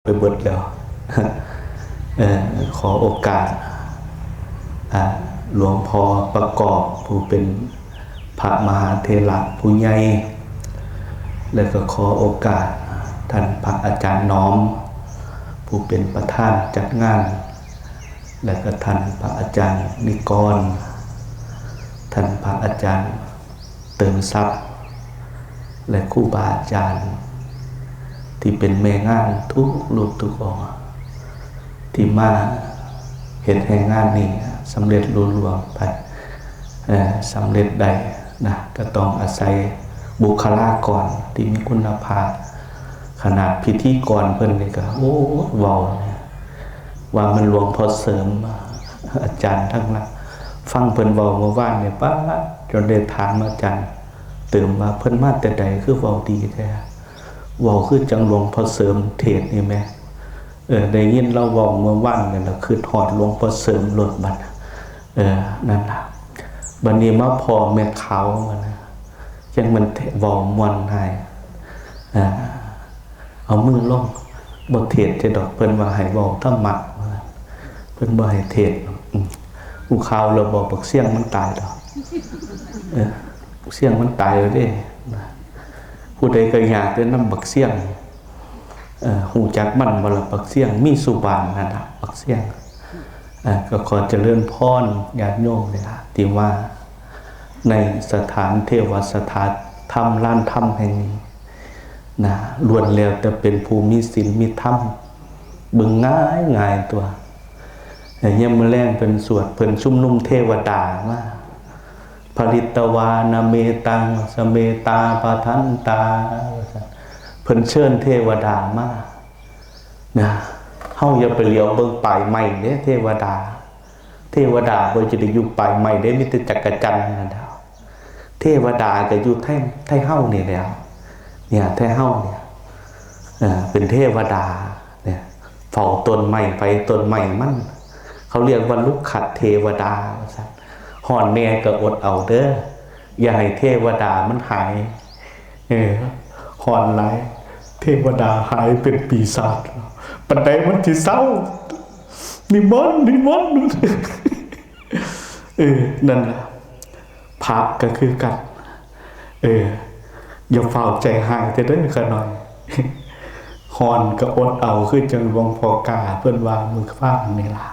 ໄປເບິດແລ້ວ. ເອີ ຂໍໂອກາດ ອາ ຫຼວງພໍ່ປະກອບ ຜູ້ເປັນພະມະຫາເຖລະຜູ້ໃຫຍ່ ແລະ ກໍຂໍໂອກາດທ່ານພະອາຈານໜອມ ຜູ້ເປັນປະທານຈັດງານ ແລະ ກໍທ່ານພະອາຈານນິກອນ, ທ່ານພະອາຈານ ເຕີມຊັບ ແລະ ຄູບາອາຈານທີ່ເປັນແມ່ງານທຸກຮູບທຸກອົງ ທີ່ມາເຮັດໃຫ້ງານນີ້ສຳເລັດລຸລ່ວງໄປ ເອີ ສຳເລັດໄດ້ນະ ກໍຕ້ອງອາໄສບຸກຄະລາກອນທີ່ມີຄຸນນະພາບ. ຂະໜາດພິທີກອນເພິ່ນນີ້ກໍ ໂອ້ ເວົ້າ ວ່າມັນຫຼວງພໍ່ເສີມ ອາຈານທັງຫຼາຍ. ຟັງເພິ່ນເວົ້າເມື່ອວານນີ້ ປາດ ຈົນໄດ້ຖາມອາຈານເຕີມວ່າ ເພິ່ນມາແຕ່ໃດ ຄືເວົ້າດີແທ້ ເວົ້າຄືຈັ່ງຫຼວງພໍ່ເສີມເທດນີ້ແໝ່. ເອີ ໄດ້ຍິນລາວເວົ້າເມື່ອວານນີ້ລະ ຄຶດຮອດຫຼວງພໍ່ເສີມໂລດບັດ. ເອີ ນັ້ນລະ ບັດນີ້ມາພໍ້ແມ່ຂາວຫັ້ນນະ ຈັ່ງມັນເວົ້າມ່ວນຫຼາຍ. ເອີ ເອົາມືລົງ ບໍ່ເທດເທື່ອດອກ ເພິ່ນວ່າໃຫ້ເວົ້າທຳມະ ເພິ່ນບໍ່ໃຫ້ເທດ. ອືມ ຜູ້ຂ່າວລາວບອກ ບັກຊຽງມັນຕາຍແລ້ວ. ເອີ ບັກຊຽງມັນຕາຍແລ້ວເດ້. ຜູ້ໃດກໍຢາກໄດ້ນຳບັກຊຽງ. ເອີ ຮູ້ຈັກມັນບໍ່ລະ ບັກຊຽງ? ມີສຸບານນັ້ນລະ ບັກຊຽງ. ເອີ ກໍຂໍຈະເລີນພອນຍາດໂຍມນີ້ລະ ທີ່ວ່າໃນສະຖານເທວະສະຖານທຳ ລານທຳແຫ່ງນີ້ນະ ລ້ວນແລ້ວແຕ່ເປັນຜູ້ມີສິນມີທຳ ເບິ່ງງ່າຍໆຕົວະ. ແລະ ຍາມມື້ແລງເພິ່ນສວດ ເພິ່ນຊຸມນຸມເທວະດາມາ ຜະລິດຕະວານະເມຕັງ ສະເມຕາປະທັນຕາ ວ່າຊັ້ນ. ເພິ່ນເຊີນເທວະດາມານະ. ເຮົາຢ່າໄປຫຼຽວເບິ່ງປາຍໄມ້ເດ້ ເທວະດາ. ເທວະດາບໍ່ຈະໄດ້ຢູ່ປາຍໄມ້ເດ້ ມີແຕ່ຈັກກະຈັນນັ້ນແຫຼະ. ເທວະດາກໍຢູ່ໄທ ໄທເຮົານີ້ແຫຼະ ເນຍ ໄທເຮົາເນຍ ເອີ ເປັນເທວະດາເນຍ ເຝົ້າຕົ້ນໄມ້ໃຜຕົ້ນໄມ້ມັນ. ເຂົາຮຽກວ່າລຸກຂະເທວະດາ ວ່າຊັ້ນ. ຮ້ອນແດ່ກໍອົດເອົາເດີ ຢ່າໃຫ້ເທວະດາມັນຫາຍ. ເອີ ຮ້ອນຫຼາຍ ເທວະດາຫາຍເປັນປີສາດ. ປານໃດມັນຊິເຊົາ? ນິມົນ ນິມົນ. ເອີ ນັ້ນລະ ພະກໍຄືກັນ. ເອີ ຢ່າຟ້າວໃຈຮ້າຍແທ້ເດີຂ້ານ້ອຍ. ຮ້ອນກໍອົດເອົາ ຄືຈັ່ງຫຼວງພໍ່ກ້າເພິ່ນວ່າມື້ວານນີ້ລະ.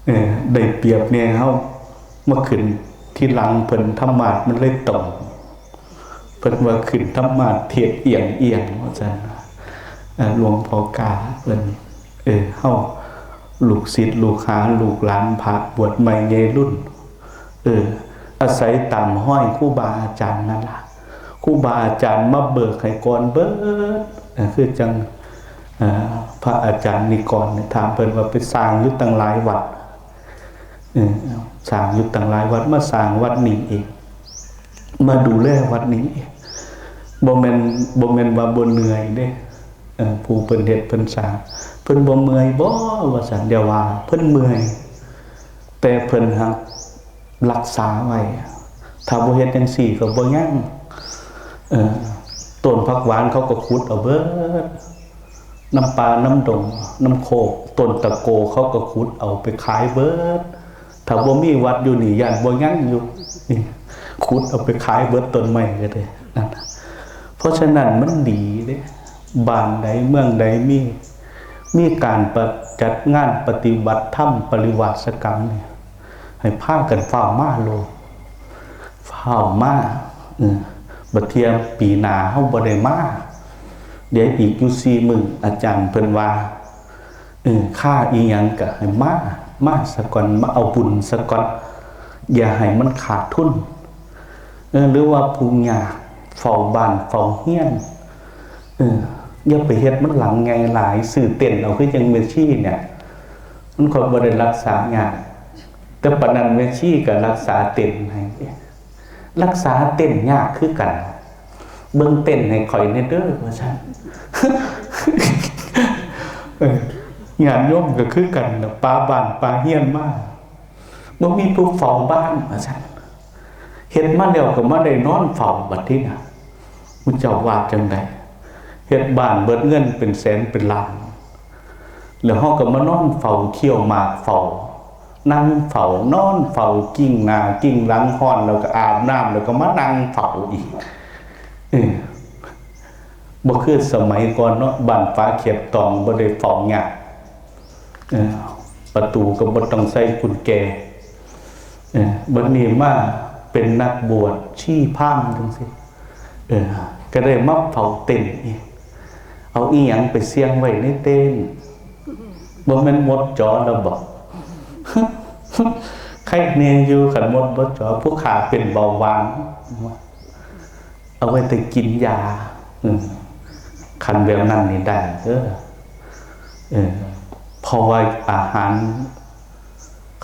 ເອີ ໄດ້ປຽບແດ່ເຮົາ ມາຂຶ້ນທີຫຼັງເພິ່ນ ທຳມາດມັນເລີຍຕົງ. ເພິ່ນວ່າຂຶ້ນທຳມາດເທດອຽງໆ ວ່າຊັ້ນ. ອາ ຫຼວງພໍ່ກ້າເພິ່ນ ເອີ ເຮົາລູກສິດລູກຫາ ລູກຫຼານພະບວດໃໝ່ໃຫຍ່ລຸນ ເອີ ອາໄສຕາມຮອຍຄູບາອາຈານນັ້ນລະ. ຄູບາອາຈານມາເບີກໃຫ້ກ່ອນເບີດ ເອີ ຄືຈັ່ງ ເອີ ພະອາຈານນິກອນ ຖາມເພິ່ນວ່າໄປສ້າງຢູ່ຕັ້ງຫຼາຍວັດ ເອີ ສ້າງຢູ່ຕັ້ງຫຼາຍວັດ ມາສ້າງວັດນີ້ອີກ ມາດູແລວັດນີ້ອີກ ບໍ່ແມ່ນ ບໍ່ແມ່ນວ່າບໍ່ເມື່ອຍເດ້. ເອີ ຜູ້ເພິ່ນເຮັດເພິ່ນສ້າງ ເພິ່ນບໍ່ເມື່ອຍບໍ ວ່າຊັ້ນ. ຢ່າວ່າເພິ່ນເມື່ອຍ ແຕ່ເພິ່ນຫາກ ລັກສາໄວ້ ຖ້າບໍ່ເຮັດຈັ່ງຊີ້ກໍບໍ່ຍັງ. ເອີ ຕົ້ນຜັກຫວານເຂົາກໍຂຸດເອົາເບີດ ນຳປ່ານຳດົງນຳໂຄກ ຕົ້ນຕະໂກເຂົາກໍຂຸດເອົາໄປຂາຍເບີດ. ຖ້າບໍ່ມີວັດຢູ່ນີ້ ຢ້ານບໍ່ຍັງຢູ່ນີ້ ຂຸດເອົາໄປຂາຍເບີດ ຕົ້ນໄມ້ກໍໄດ້ນັ້ນ. ເພາະສະນັ້ນມັນດີເດ້ ບ້ານໃດເມືອງໃດມີ ມີການປະ ຈັດງານປະຕິບັດທຳປະລິວາສະກຳນີ້ ໃຫ້ພາກັນຟ້າວມາໂລດ ຟ້າວມາ. ເອີ ບາດເທື່ອປີໜ້າເຮົາບໍ່ໄດ້ມາ ດຽວອີກຢູ່ສີ່ມື້ ອາຈານເພິ່ນວ່າ ເອີ ຄາອີ່ຫຍັງກະໃຫ້ມາ ມາສາກ່ອນ ມາເອົາບຸນສາກ່ອນ ຢ່າໃຫ້ມັນຂາດທຶນ. ເອີ ຫຼືວ່າຜູ້ຍາກເຝົ້າບ້ານເຝົ້າເຮືອນ ເອີ ຢ່າໄປເຮັດມັນຫຼັງໃຫຍ່ຫຼາຍ ຊື້ເຕັນເອົາ ຄືຈັ່ງແມ່ຊີເນຍ ມັນຄ່ອຍບໍ່ໄດ້ລັກສາຍາກ. ແຕ່ປານນັ້ນແມ່ຊີກໍລັກສາເຕັນໃຫ້ ລັກສາເຕັນຍາກຄືກັນ ເບິ່ງເຕັນໃຫ້ຂ້ອຍແດ່ເດີ ວ່າຊັ້ນ. ເອີ ຍາດໂຍມກໍຄືກັນນະ ປາບ້ານປາເຮືອນມາ ບໍ່ມີຜູ້ເຝົ້າບ້ານ ວ່າຊັ້ນ. ເຮັດມາແລ້ວກໍມາໄດ້ນອນເຝົ້າບັດນີ້ນະ ໝູ່ເຈົ້າວ່າຈັ່ງໃດ? ເຮັດບ້ານເບິດເງິນເປັນແສນເປັນລ້ານ ແລ້ວເຮົາກໍມານອນເຝົ້າ ຄ້ຽວໝາກເຝົ້າ ນັ່ງເຝົ້າ ນອນເຝົ້າ ກິ້ງໜ້າກິ້ງຫຼັງ ຮ້ອນແລ້ວກໍອາບນ້ຳ ແລ້ວກໍມານັ່ງເຝົ້າອີກ. ເອີ ບໍ່ຄືສະໄໝກ່ອນເນາະ ບ້ານຝາເຂດຕອງ ບໍ່ໄດ້ເຝົ້າຍາກ ເອີ ປະຕູກໍບໍ່ຕ້ອງໃສ່ກຸນແຈ ເອີ ບັດນີ້ມາເປັນນັກບວດຊີພາມຈັ່ງຊີ້ ເອີ ກໍໄດ້ມາເຝົ້າເຕັນອີກ ເອົາອີ່ຫຍັງໄປສ່ຽງໄວ້ໃນເຕັນ? ບໍ່ແມ່ນມົດຈໍລະບໍ? ໄຄແນ່ຢູ່ ຄັນມົດບໍ່ຈໍ ຜູ້ຂ້າເປັນເບົາຫວານ ເອົາໄວ້ແຕ່ກິນຢາ ເອີ ຄັນແບບນັ້ນນີ້ໄດ້ເດີ ເອີ ເພາະວ່າອາຫານ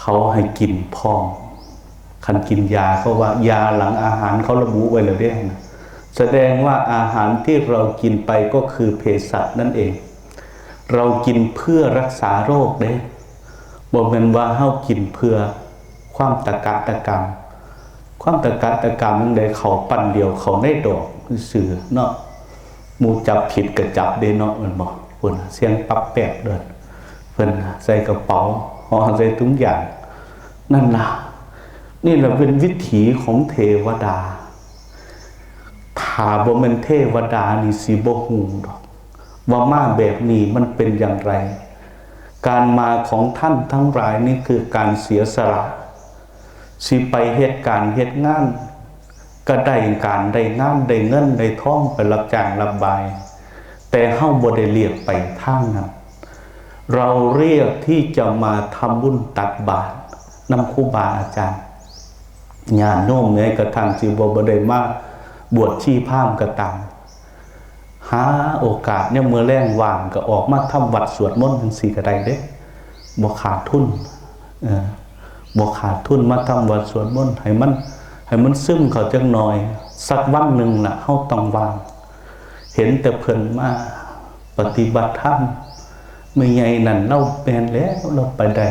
ເຂົາໃຫ້ກິນພ້ອມ ຄັນກິນຢາ ເຂົາວ່າຢາຫຼັງອາຫານ ເຂົາລະບຸໄວ້ແລ້ວເດ້ ສະແດງວ່າອາຫານທີ່ເຮົາກິນໄປກໍຄືເພສັດນັ້ນເອງ ເຮົາກິນເພື່ອລັກສາໂລກເດ້ ບໍ່ແມ່ນວ່າເຮົາກິນເພື່ອຄວາມຕະກະຕະກຳ ຄວາມຕະກະຕະກຳຈັ່ງໃດ ເຂົ້າປັ້ນດຽວ ເຂົ້າໃນດອກຊື່ໆເນາະ ໝູ່ຈັບຜິດກໍຈັບເດ້ເນາະ ແມ່ນບໍ່? ພຸ້ນ ສຽງປັບແປບເດີ ເພິ່ນໃສ່ກະເປົາ ຫໍ່ໃສ່ຖົງຢາງ ນັ້ນລະ ນີ້ລະເປັນວິຖີຂອງເທວະດາ ຖ້າບໍ່ແມ່ນເທວະດານີ້ ຊິບໍ່ຮູ້ດອກ ວ່າມາແບບນີ້ມັນເປັນຢ່າງໃດ. ການມາຂອງທ່ານທັງຫຼາຍນີ້ຄືການເສຍສະຫຼະ ຊິໄປເຮັດການເຮັດງານ ກໍໄດ້ການໄດ້ງານໄດ້ເງິນໄດ້ທອງ ໄປຮັບຈ້າງຮັບບາຍ ແຕ່ເຮົາບໍ່ໄດ້ລຽກໄປທາງນັ້ນ ເຮົາລຽກທີ່ຈະມາທຳບຸນຕັກບາດນຳຄູບາອາຈານ ຍາດໂຍມແມ້ກະທັ່ງຊິບໍ່ ບໍ່ໄດ້ມາບວດຊີພາມກໍຕາມ ຫາໂອກາດຍາມມື້ແລງວ່າງກໍອອກມາທຳວັດສວດມົນຈັ່ງຊີ້ກໍໄດ້ເດ້ ບໍ່ຂາດທຶນ ເອີ ບໍ່ຂາດທຶນ ມາທຳວັດສວດມົນ ໃຫ້ມັນ ໃຫ້ມັນຊຶມເຂົ້າຈັກໜ່ອຍ ສັກວັນໜຶ່ງລະເຮົາຕ້ອງວ່າງ ເຫັນແຕ່ເພິ່ນມາປະຕິບັດທຳ ແມ່ໃຫຍ່ນັ້ນລາວແມ່ນແລ້ວ ລາວໄປໄດ້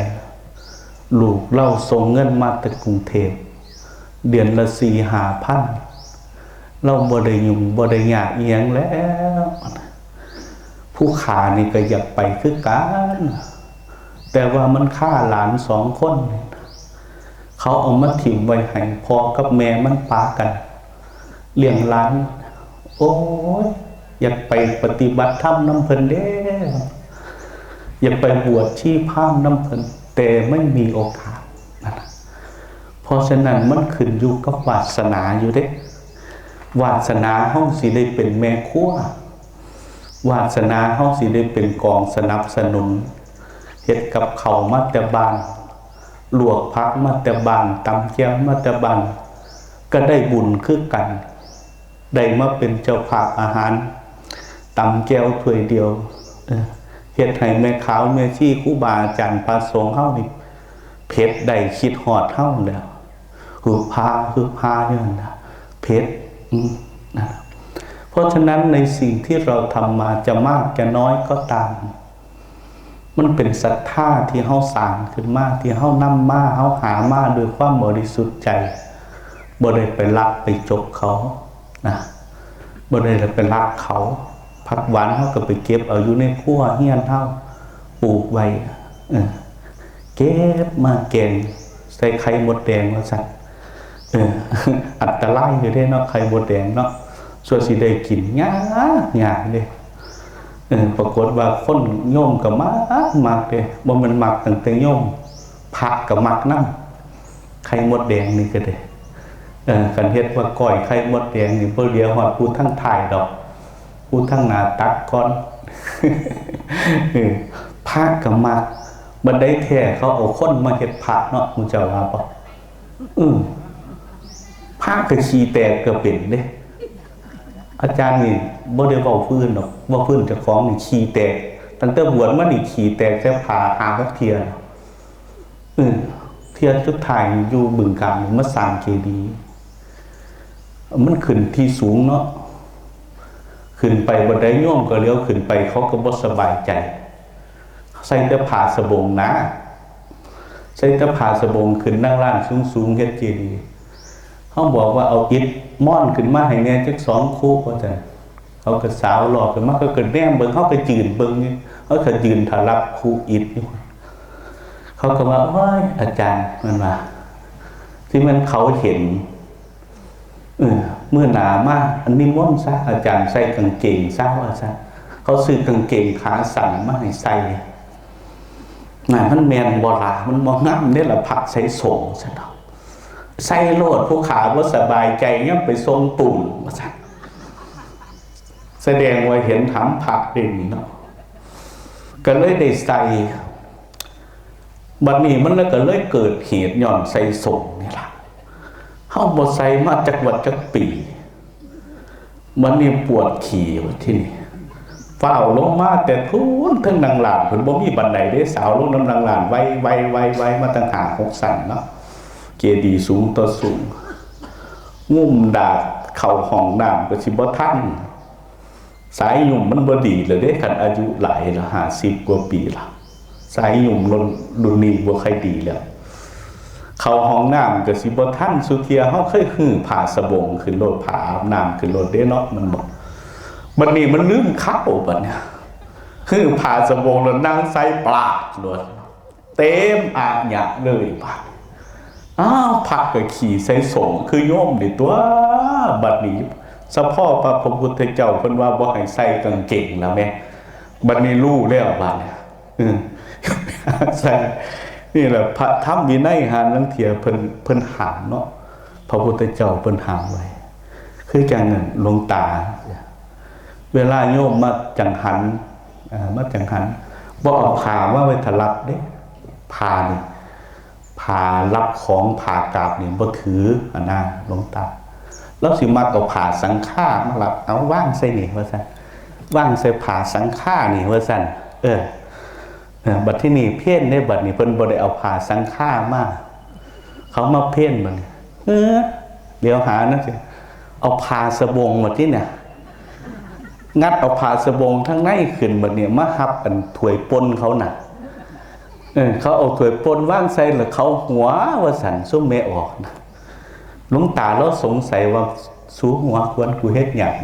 ລູກລາວສົ່ງເງິນມາແຕ່ກຸງເທບ ເດືອນລະສີ່ຫ້າພັນ ລາວບໍ່ໄດ້ຫຍຸ້ງບໍ່ໄດ້ຍາກອີ່ຫຍັງແລ້ວ ຜູ້ຂ້ານີ້ກໍຢາກໄປຄືກັນ ແຕ່ວ່າມັນຄາຫຼານສອງຄົນ ເຂົາເອົາມາຖິ້ມໄວ້ໃຫ້ພໍ່ກັບແມ່ມັນປະກັນລ້ຽງຫຼານ ໂອ້ຍ ຢາກໄປປະຕິບັດທຳນຳເພິ່ນເດ້ ຢາກໄປບວດຊີພາມນຳເພິ່ນ ແຕ່ໄມ່ມີໂອກາດ ເພາະສະນັ້ນມັນຂຶ້ນຢູ່ກັບວາສະໜາຢູ່ເດ້ ວາສະໜາເຮົາຊິໄດ້ເປັນແມ່ຄົວ ວາສະໜາເຮົາຊິໄດ້ເປັນກອງສະໜັບສະໜູນ ເຮັດກັບເຂົ້າມາແຕ່ບ້ານ ລວກຜັກມາແຕ່ບ້ານ ຕຳແຈ່ວມາແຕ່ບ້ານ ກໍໄດ້ບຸນຄືກັນ ໄດ້ມາເປັນເຈົ້າພາບອາຫານ ຕຳແຈ່ວຖ້ວຍດຽວ ເອີ ເຮັດໃຫ້ແມ່ຂາວແມ່ຊີ ຄູບາອາຈານພະສົງເຮົານີ້ເຜັດໄດ້ ຄິດຮອດເຮົາແລ້ວ ຮຶບພາ ຮຶບພາຢູ່ຫັ້ນນະ ເຜັດ ອືມ ນັ້ນລະ ເພາະສະນັ້ນໃນສິ່ງທີ່ເຮົາທຳມາ ຈະມາກຈະນ້ອຍກໍຕາມ ມັນເປັນສັດທາທີ່ເຮົາສ້າງຂຶ້ນມາ ທີ່ເຮົານຳມາ ເຮົາຫາມາດ້ວຍຄວາມບໍລິສຸດໃຈ ບໍ່ໄດ້ໄປລັກໄປຈົກເຂົານະ ບໍ່ໄດ້ໄປລັກເຂົາ ຜັກຫວານເຮົາກໍໄປເກັບເອົາຢູ່ໃນຄົວເຮືອນເຮົາ ປູກໄວ້ ເອີ ເກັບມາແກງໃສ່ໄຂ່ມົດແດງວ່າຊັ້ນ ເອີ ອັນຕະລາຍຢູ່ເດ້ເນາະ ໄຂ່ມົດແດງເນາະ ສ່ວນຊິໄດ້ກິນຍາກ ຍາກເດ້ ເອີ ປາກົດວ່າຄົນໂຍມກໍມັກ ມັກເດ້ ບໍ່ແມ່ນມັກຕັ້ງແຕ່ໂຍມ ພະກໍມັກນຳ ໄຂ່ມົດແດງນີ້ກໍໄດ້ ເອີ ຄັນເຮັດວ່າກ້ອຍໄຂ່ມົດແດງນີ້ ບໍ່ເຫຼືອຮອດຜູ້ທາງທ້າຍດອກ ຜູ້ທາງໜ້າຕັກກ່ອນ ເອີ ພະກໍມັກ ບັດໃດແທ້ເຂົາເອົາຄົນມາເຮັດພະເນາະ ໝູ່ເຈົ້າວ່າບໍ່? ເອີ ພະກໍຂີ້ແຕກກໍເປັນເດ້ ອາຈານນີ້ບໍ່ໄດ້ເວົ້າຜູ້ອື່ນດອກ ເວົ້າຜູ້ອື່ນ ເຈົ້າຂອງນີ້ຂີ້ແຕກ ຕັ້ງແຕ່ບວດມານີ້ຂີ້ແຕກແຕ່ຜ້າຫ້າຫົກເທື່ອ ເອີ ເທື່ອສຸດທ້າຍຢູ່ບຶງການນີ້ມາສ້າງເຈດີ ມັນຂຶ້ນທີ່ສູງເນາະ ຂຶ້ນໄປບັນໄດໂຍມກໍຫຼຽວຂຶ້ນໄປ ເຂົາກໍບໍ່ສະບາຍໃຈ ໃສ່ແຕ່ຜ້າສະບົງນາ ໃສ່ແຕ່ຜ້າສະບົງຂຶ້ນນັ່ງລ້ານສູງໆເຮັດເຈດີ ເຮົາບອກວ່າເອົາອິດມອນຂຶ້ນມາໃຫ້ແດ່ຈັກສອງຄຸວ່າຊັ້ນ ເຂົາກໍສາວຫຼອກຂຶ້ນມາ ເຂົາກໍແນມເບິ່ງ ເຮົາກໍຢືນເບິ່ງຢູ່ ເຮົາກໍຢືນຖ້າຮັບຄູອິດຢູ່. ເຂົາກໍວ່າ ໂອ້ຍ ອາຈານ ເພິ່ນວ່າ ຊິແມ່ນເຂົາເຫັນ ເອີ ມື້ໜ້າມາ ອັນ ນິມົນຊະ ອາຈານໃສ່ກາງເກງຊະ ວ່າຊັ້ນ. ເຂົາຊື້ກາງເກງຂາສັ້ນມາໃຫ້ໃສ່. ນັ້ນ ມັນແມ່ນບໍ່ລະ? ມັນບໍ່ງາມເດ້ລະ ພະໃສ່ໂສ້ງ ຊັ້ນດອກ. ໃສ່ໂລດ ຜູ້ຂ້າບໍ່ສະບາຍໃຈ ຍາມໄປສົ່ງປູນ ວ່າຊັ້ນ. ສະແດງວ່າເຫັນທຳພະເດນີ້ເນາະ ກໍເລີຍໄດ້ໃສ່. ບັດນີ້ມັນລະກໍເລີຍເກີດເຫດຍ້ອນໃສ່ໂສ້ງນີ້ລະ. ເຮົາບໍ່ໃສ່ມາຈັກວັດຈັກປີ ບັດນີ້ປວດຂີ້ ບັດທີນີ້ ຟ້າວລົງມາແຕ່ພຸ້ນ ເທິງນາງລານ ເພິ່ນບໍ່ມີບັນໄດເດ້ ສາວລົງນຳນາງລານໄວໆໆໆ ມາຕັ້ງຫ້າຫົກຊັ້ນເນາະ ເຈດີສູງຕໍ່ສູງ ງຸ້ມດາກເຂົ້າຫ້ອງນ້ຳກໍຊິບໍ່ທັນ. ສາຍຫຍຸ້ມມັນບໍ່ດີແລ້ວເດ້ ຄັນອາຍຸຫຼາຍລະ ຫ້າສິບກວ່າປີລະ ສາຍຫຍຸ້ມລຸ້ນ ລຸ້ນນີ້ບໍ່ຄ່ອຍດີແລ້ວ. ເຂົ້າຫ້ອງນ້ຳກໍຊິບໍ່ທັນ ສຸເທື່ອເຮົາເຄີຍຮື້ຜ້າສະບົງຂຶ້ນໂລດ ຜ້າອາບນ້ຳຂຶ້ນໂລດເດ້ເນາະ ແມ່ນບໍ່? ບັດນີ້ມັນລືມຄາວ ບັດນີ້ຮື້ຜ້າສະບົງແລ້ວນັ່ງໃສ່ປາກໂລດ ເຕັມອາຍະເລີຍບາດ. ອ້າວ ພະກໍຂີ້ໃສ່ໂສ້ງຄືໂຍມນີ້ຕົວະ ບັດນີ້ສະເພາະວ່າພະພຸດທະເຈົ້າເພິ່ນວ່າບໍ່ໃຫ້ໃສ່ກາງເກງລະແມ້ ບັດນີ້ຮູ້ແລ້ວບາດນີ້ ເອີ ໃສ່ ນີ້ລະ ພະທຳວິໄນ ຫາລາງເທື່ອເພິ່ນ ເພິ່ນຫ້າມເນາະ ພະພຸດທະເຈົ້າເພິ່ນຫ້າມໄວ້ ຄືຈັ່ງນັ້ນ ຫຼວງຕາ ເວລາໂຍມມາຈັງຫັນ ເອີ ມາຈັງຫັນ ບໍ່ເອົາຜ້າມາໄວ້ຖ້າຮັບເດ້ ຜ້ານີ້ ຜ້າຮັບຂອງ ຜ້າກາບນີ້ບໍ່ຖືຫັ້ນນາ ຫຼວງຕາ. ລາວຊິມັກເອົາຜ້າສັງຄາມາຮັບ ເອົາວາງໃສ່ນີ້ວ່າຊັ້ນ ວາງໃສ່ຜ້າສັງຄານີ້ວ່າຊັ້ນ. ເອີ ເອີ ບັດທີນີ້ເພນເດ້ ບັດນີ້ເພິ່ນບໍ່ໄດ້ເອົາຜ້າສັງຄາມາ ເຂົາມາເພນບັດນີ້ ເອີ ດຽວຫານະ ເອົາຜ້າສະບົງບັດທີນີ້ ງັດເອົາຜ້າສະບົງທາງໃນຂຶ້ນ ບັດນີ້ມາຮັບອັນຖ້ວຍປົ່ນເຂົານະ. ເອີ ເຂົາເອົາຖ້ວຍປົ່ນວາງໃສ່ ແລ້ວເຂົາຫົວວ່າຊັ້ນ ຊຸມແມ່ອອກນະ. ຫຼວງຕາລາວສົງໄສວ່າ ສູຫົວຂວັນກູເຮັດຫຍັງ?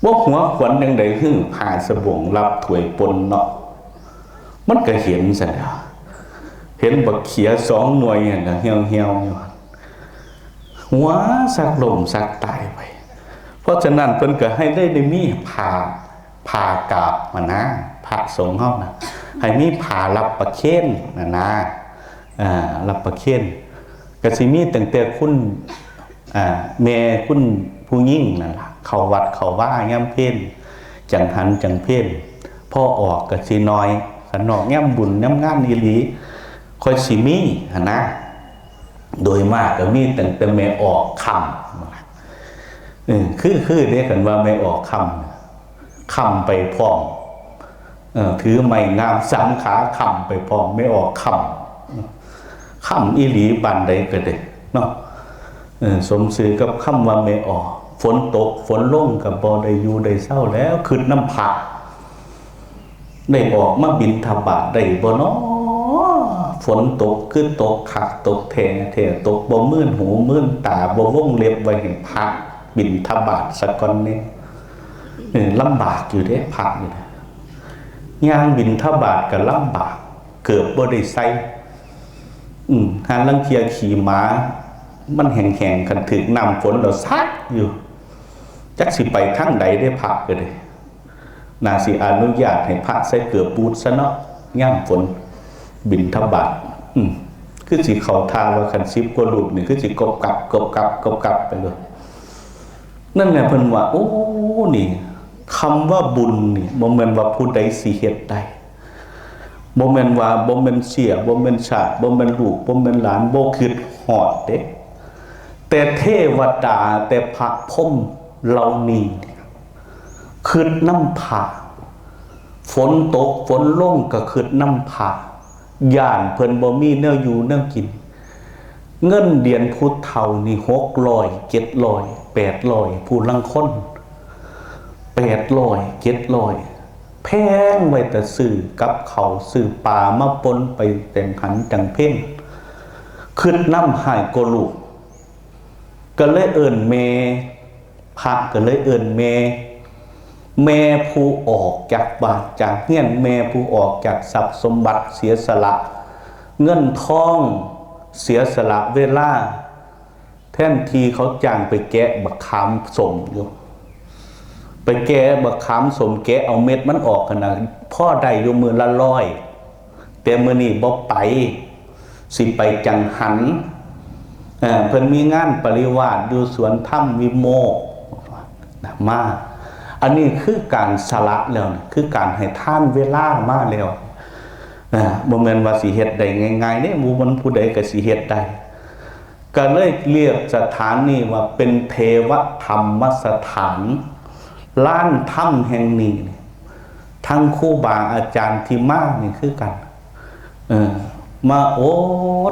ບໍ່ຫົວຂວັນຈັ່ງໃດ ຮື້ຜ້າສະບົງຮັບຖ້ວຍປົ່ນເນາະ. ມັນກະເຫັນຊັ້ນແຫຼ້ວ ເຫັນບັກເຂຍສອງໜ່ວຍຫັ້ນນະ ຫ່ຽວໆຢູ່ຫັ້ນ ຫົວສັກລົ້ມສັກຕາຍໄປ. ເພາະສະນັ້ນເພິ່ນກໍໃຫ້ເລີຍໄດ້ມີຜ້າ ຜ້າກາບຫັ້ນນາ ພະສົງເຮົານະ ໃຫ້ມີຜ້າຮັບປະເຄນຫັ້ນນາ ອ່າ ຮັບປະເຄນ ກໍຊິມີຕັ້ງແຕ່ຄຸນ ອ່າ ແມ່ຄຸນຜູ້ຍິງນັ້ນລະ ເຂົ້າວັດເຂົ້າວາຍາມເພນ ຈັງຫັນຈັງເພນ ພໍອອກກໍຊິໜ້ອຍ ຄັນນອກຍາມບຸນຍາມງານອີ່ຫຼີ ຄ່ອຍຊິມີຫັ້ນນາ. ໂດຍມາກກໍມີຕັ້ງແຕ່ແມ່ອອກຄ່ຳ ເອີ ຄື ຄືເດ້ ຄັນວ່າແມ່ອອກຄ່ຳ ຄ້ຳໄປພ້ອມ ເອີ ຖືໄມ້ງາມສາມຂາຄ້ຳໄປພ້ອມ ແມ່ອອກຄ່ຳ ຄ່ຳອີ່ຫຼີ ບ້ານໃດກໍໄດ້ເນາະ ເອີ ສົມຊື່ກັບຄຳວ່າແມ່ອອກ. ຝົນຕົກຝົນລົງກໍບໍ່ໄດ້ຢູ່ໄດ້ເຊົາແລ້ວ ຄິດນຳພະ ໄດ້ອອກມາບິນທະບາດໄດ້ບໍ່ນໍ? ຝົນຕົກຄືຕົກຄັກຕົກແທ້ແທ້ ຕົກບໍ່ມື່ນຫູມື່ນຕາ ບໍ່ວົງເລັບໄວ້ໃຫ້ພະບິນທະບາດສາກ່ອນເດ້. ເອີ ລຳບາກຢູ່ເດ້ ພະນີ້ນະ ຍ່າງບິນທະບາດກໍລຳບາກ ເກີບບໍ່ໄດ້ໃສ່ ອືມ ຫາລາງເທື່ອຂີ້ໝາມັນແຫ້ງໆ ຄັນຖືກນ້ຳຝົນແລ້ວສັກຢູ່ ຈັກຊິໄປທາງໃດເດ້ ພະກໍໄດ້. ໜ້າຊິອະນຸຍາດໃຫ້ພະໃສ່ເກີບບູດຊະເນາະ ຍາມຝົນບິນທະບາດ. ອືມ ຄືຊິເຂົ້າທ່າວ່າຄັນສິບກວ່າຮູບນີ້ ຄືຊິກົບກັບ ກົບກັບ ກົບກັບໄປເລີຍ. ນັ້ນແຫຼະເພິ່ນວ່າ ໂອ້ ນີ້ ຄຳວ່າບຸນນີ້ ບໍ່ແມ່ນວ່າຜູ້ໃດຊິເຮັດໄດ້ ບໍ່ແມ່ນວ່າ ບໍ່ແມ່ນເສຍ ບໍ່ແມ່ນຊາດ ບໍ່ແມ່ນລູກ ບໍ່ແມ່ນຫຼານ ບໍ່ຄິດຮອດເດ້. ແຕ່ເທວະດາ ແຕ່ພະພົມເຫຼົ່ານີ້ ຄິດນຳພະ ຝົນຕົກຝົນລົງກໍຄິດນຳພະ ຢ້ານເພິ່ນບໍ່ມີແນວຢູ່ແນວກິນ. ເງິນດຽນຜູ້ເຖົ້ານີ້ ຫົກຮ້ອຍ ເຈັດຮ້ອຍ ແປດຮ້ອຍ ຜູ້ລາງຄົນ ແປດຮ້ອຍ ເຈັດຮ້ອຍ ແພງໄວ້ແຕ່ຊື້ກັບເຂົ້າ ຊື້ປາມາປົ່ນໄປແຕ່ງຫັນຈັງເພັງ ຄິດນຳຮ້າຍກວ່າລູກ. ກໍເລີຍເອີ້ນແມ່ພ ພະກໍເລີຍເອີ້ນແມ່ ແມ່ຜູ້ອອກຈາກບ້ານຈາກເຮືອນ ແມ່ຜູ້ອອກຈາກຊັບສົມບັດ ເສຍສະຫຼະເງິນທອງ ເສຍສະຫຼະເວລາ ແທນທີ່ເຂົາຈ້າງໄປແກະບັກຂາມສົ້ມຢູ່ ໄປແກະບັກຂາມສົ້ມ ແກະເອົາເມັດມັນອອກຫັ້ນນະ ພໍໄດ້ຢູ່ມື້ລະຮ້ອຍ ແຕ່ມື້ນີ້ບໍ່ໄປ ຊິໄປຈັງຫັນ ເອີ ເພິ່ນມີງານປະລິວາດຢູ່ສວນທຳວິໂມກນະ ມາ ອັນນີ້ຄືການສະຫຼະແລ້ວນະ ຄືການໃຫ້ທານເວລາມາແລ້ວ ເອີ ບໍ່ແມ່ນວ່າຊິເຮັດໄດ້ງ່າຍໆເດ້ ບໍ່ແມ່ນຜູ້ໃດກໍຊິເຮັດໄດ້ ກໍເລີຍລຽກສະຖານນີ້ວ່າເປັນເທວະທຳມະສະຖານ ລານທຳແຫ່ງນີ້ ທັງຄູບາອາຈານທີ່ມານີ້ຄືກັນ ເອີ ມາອົ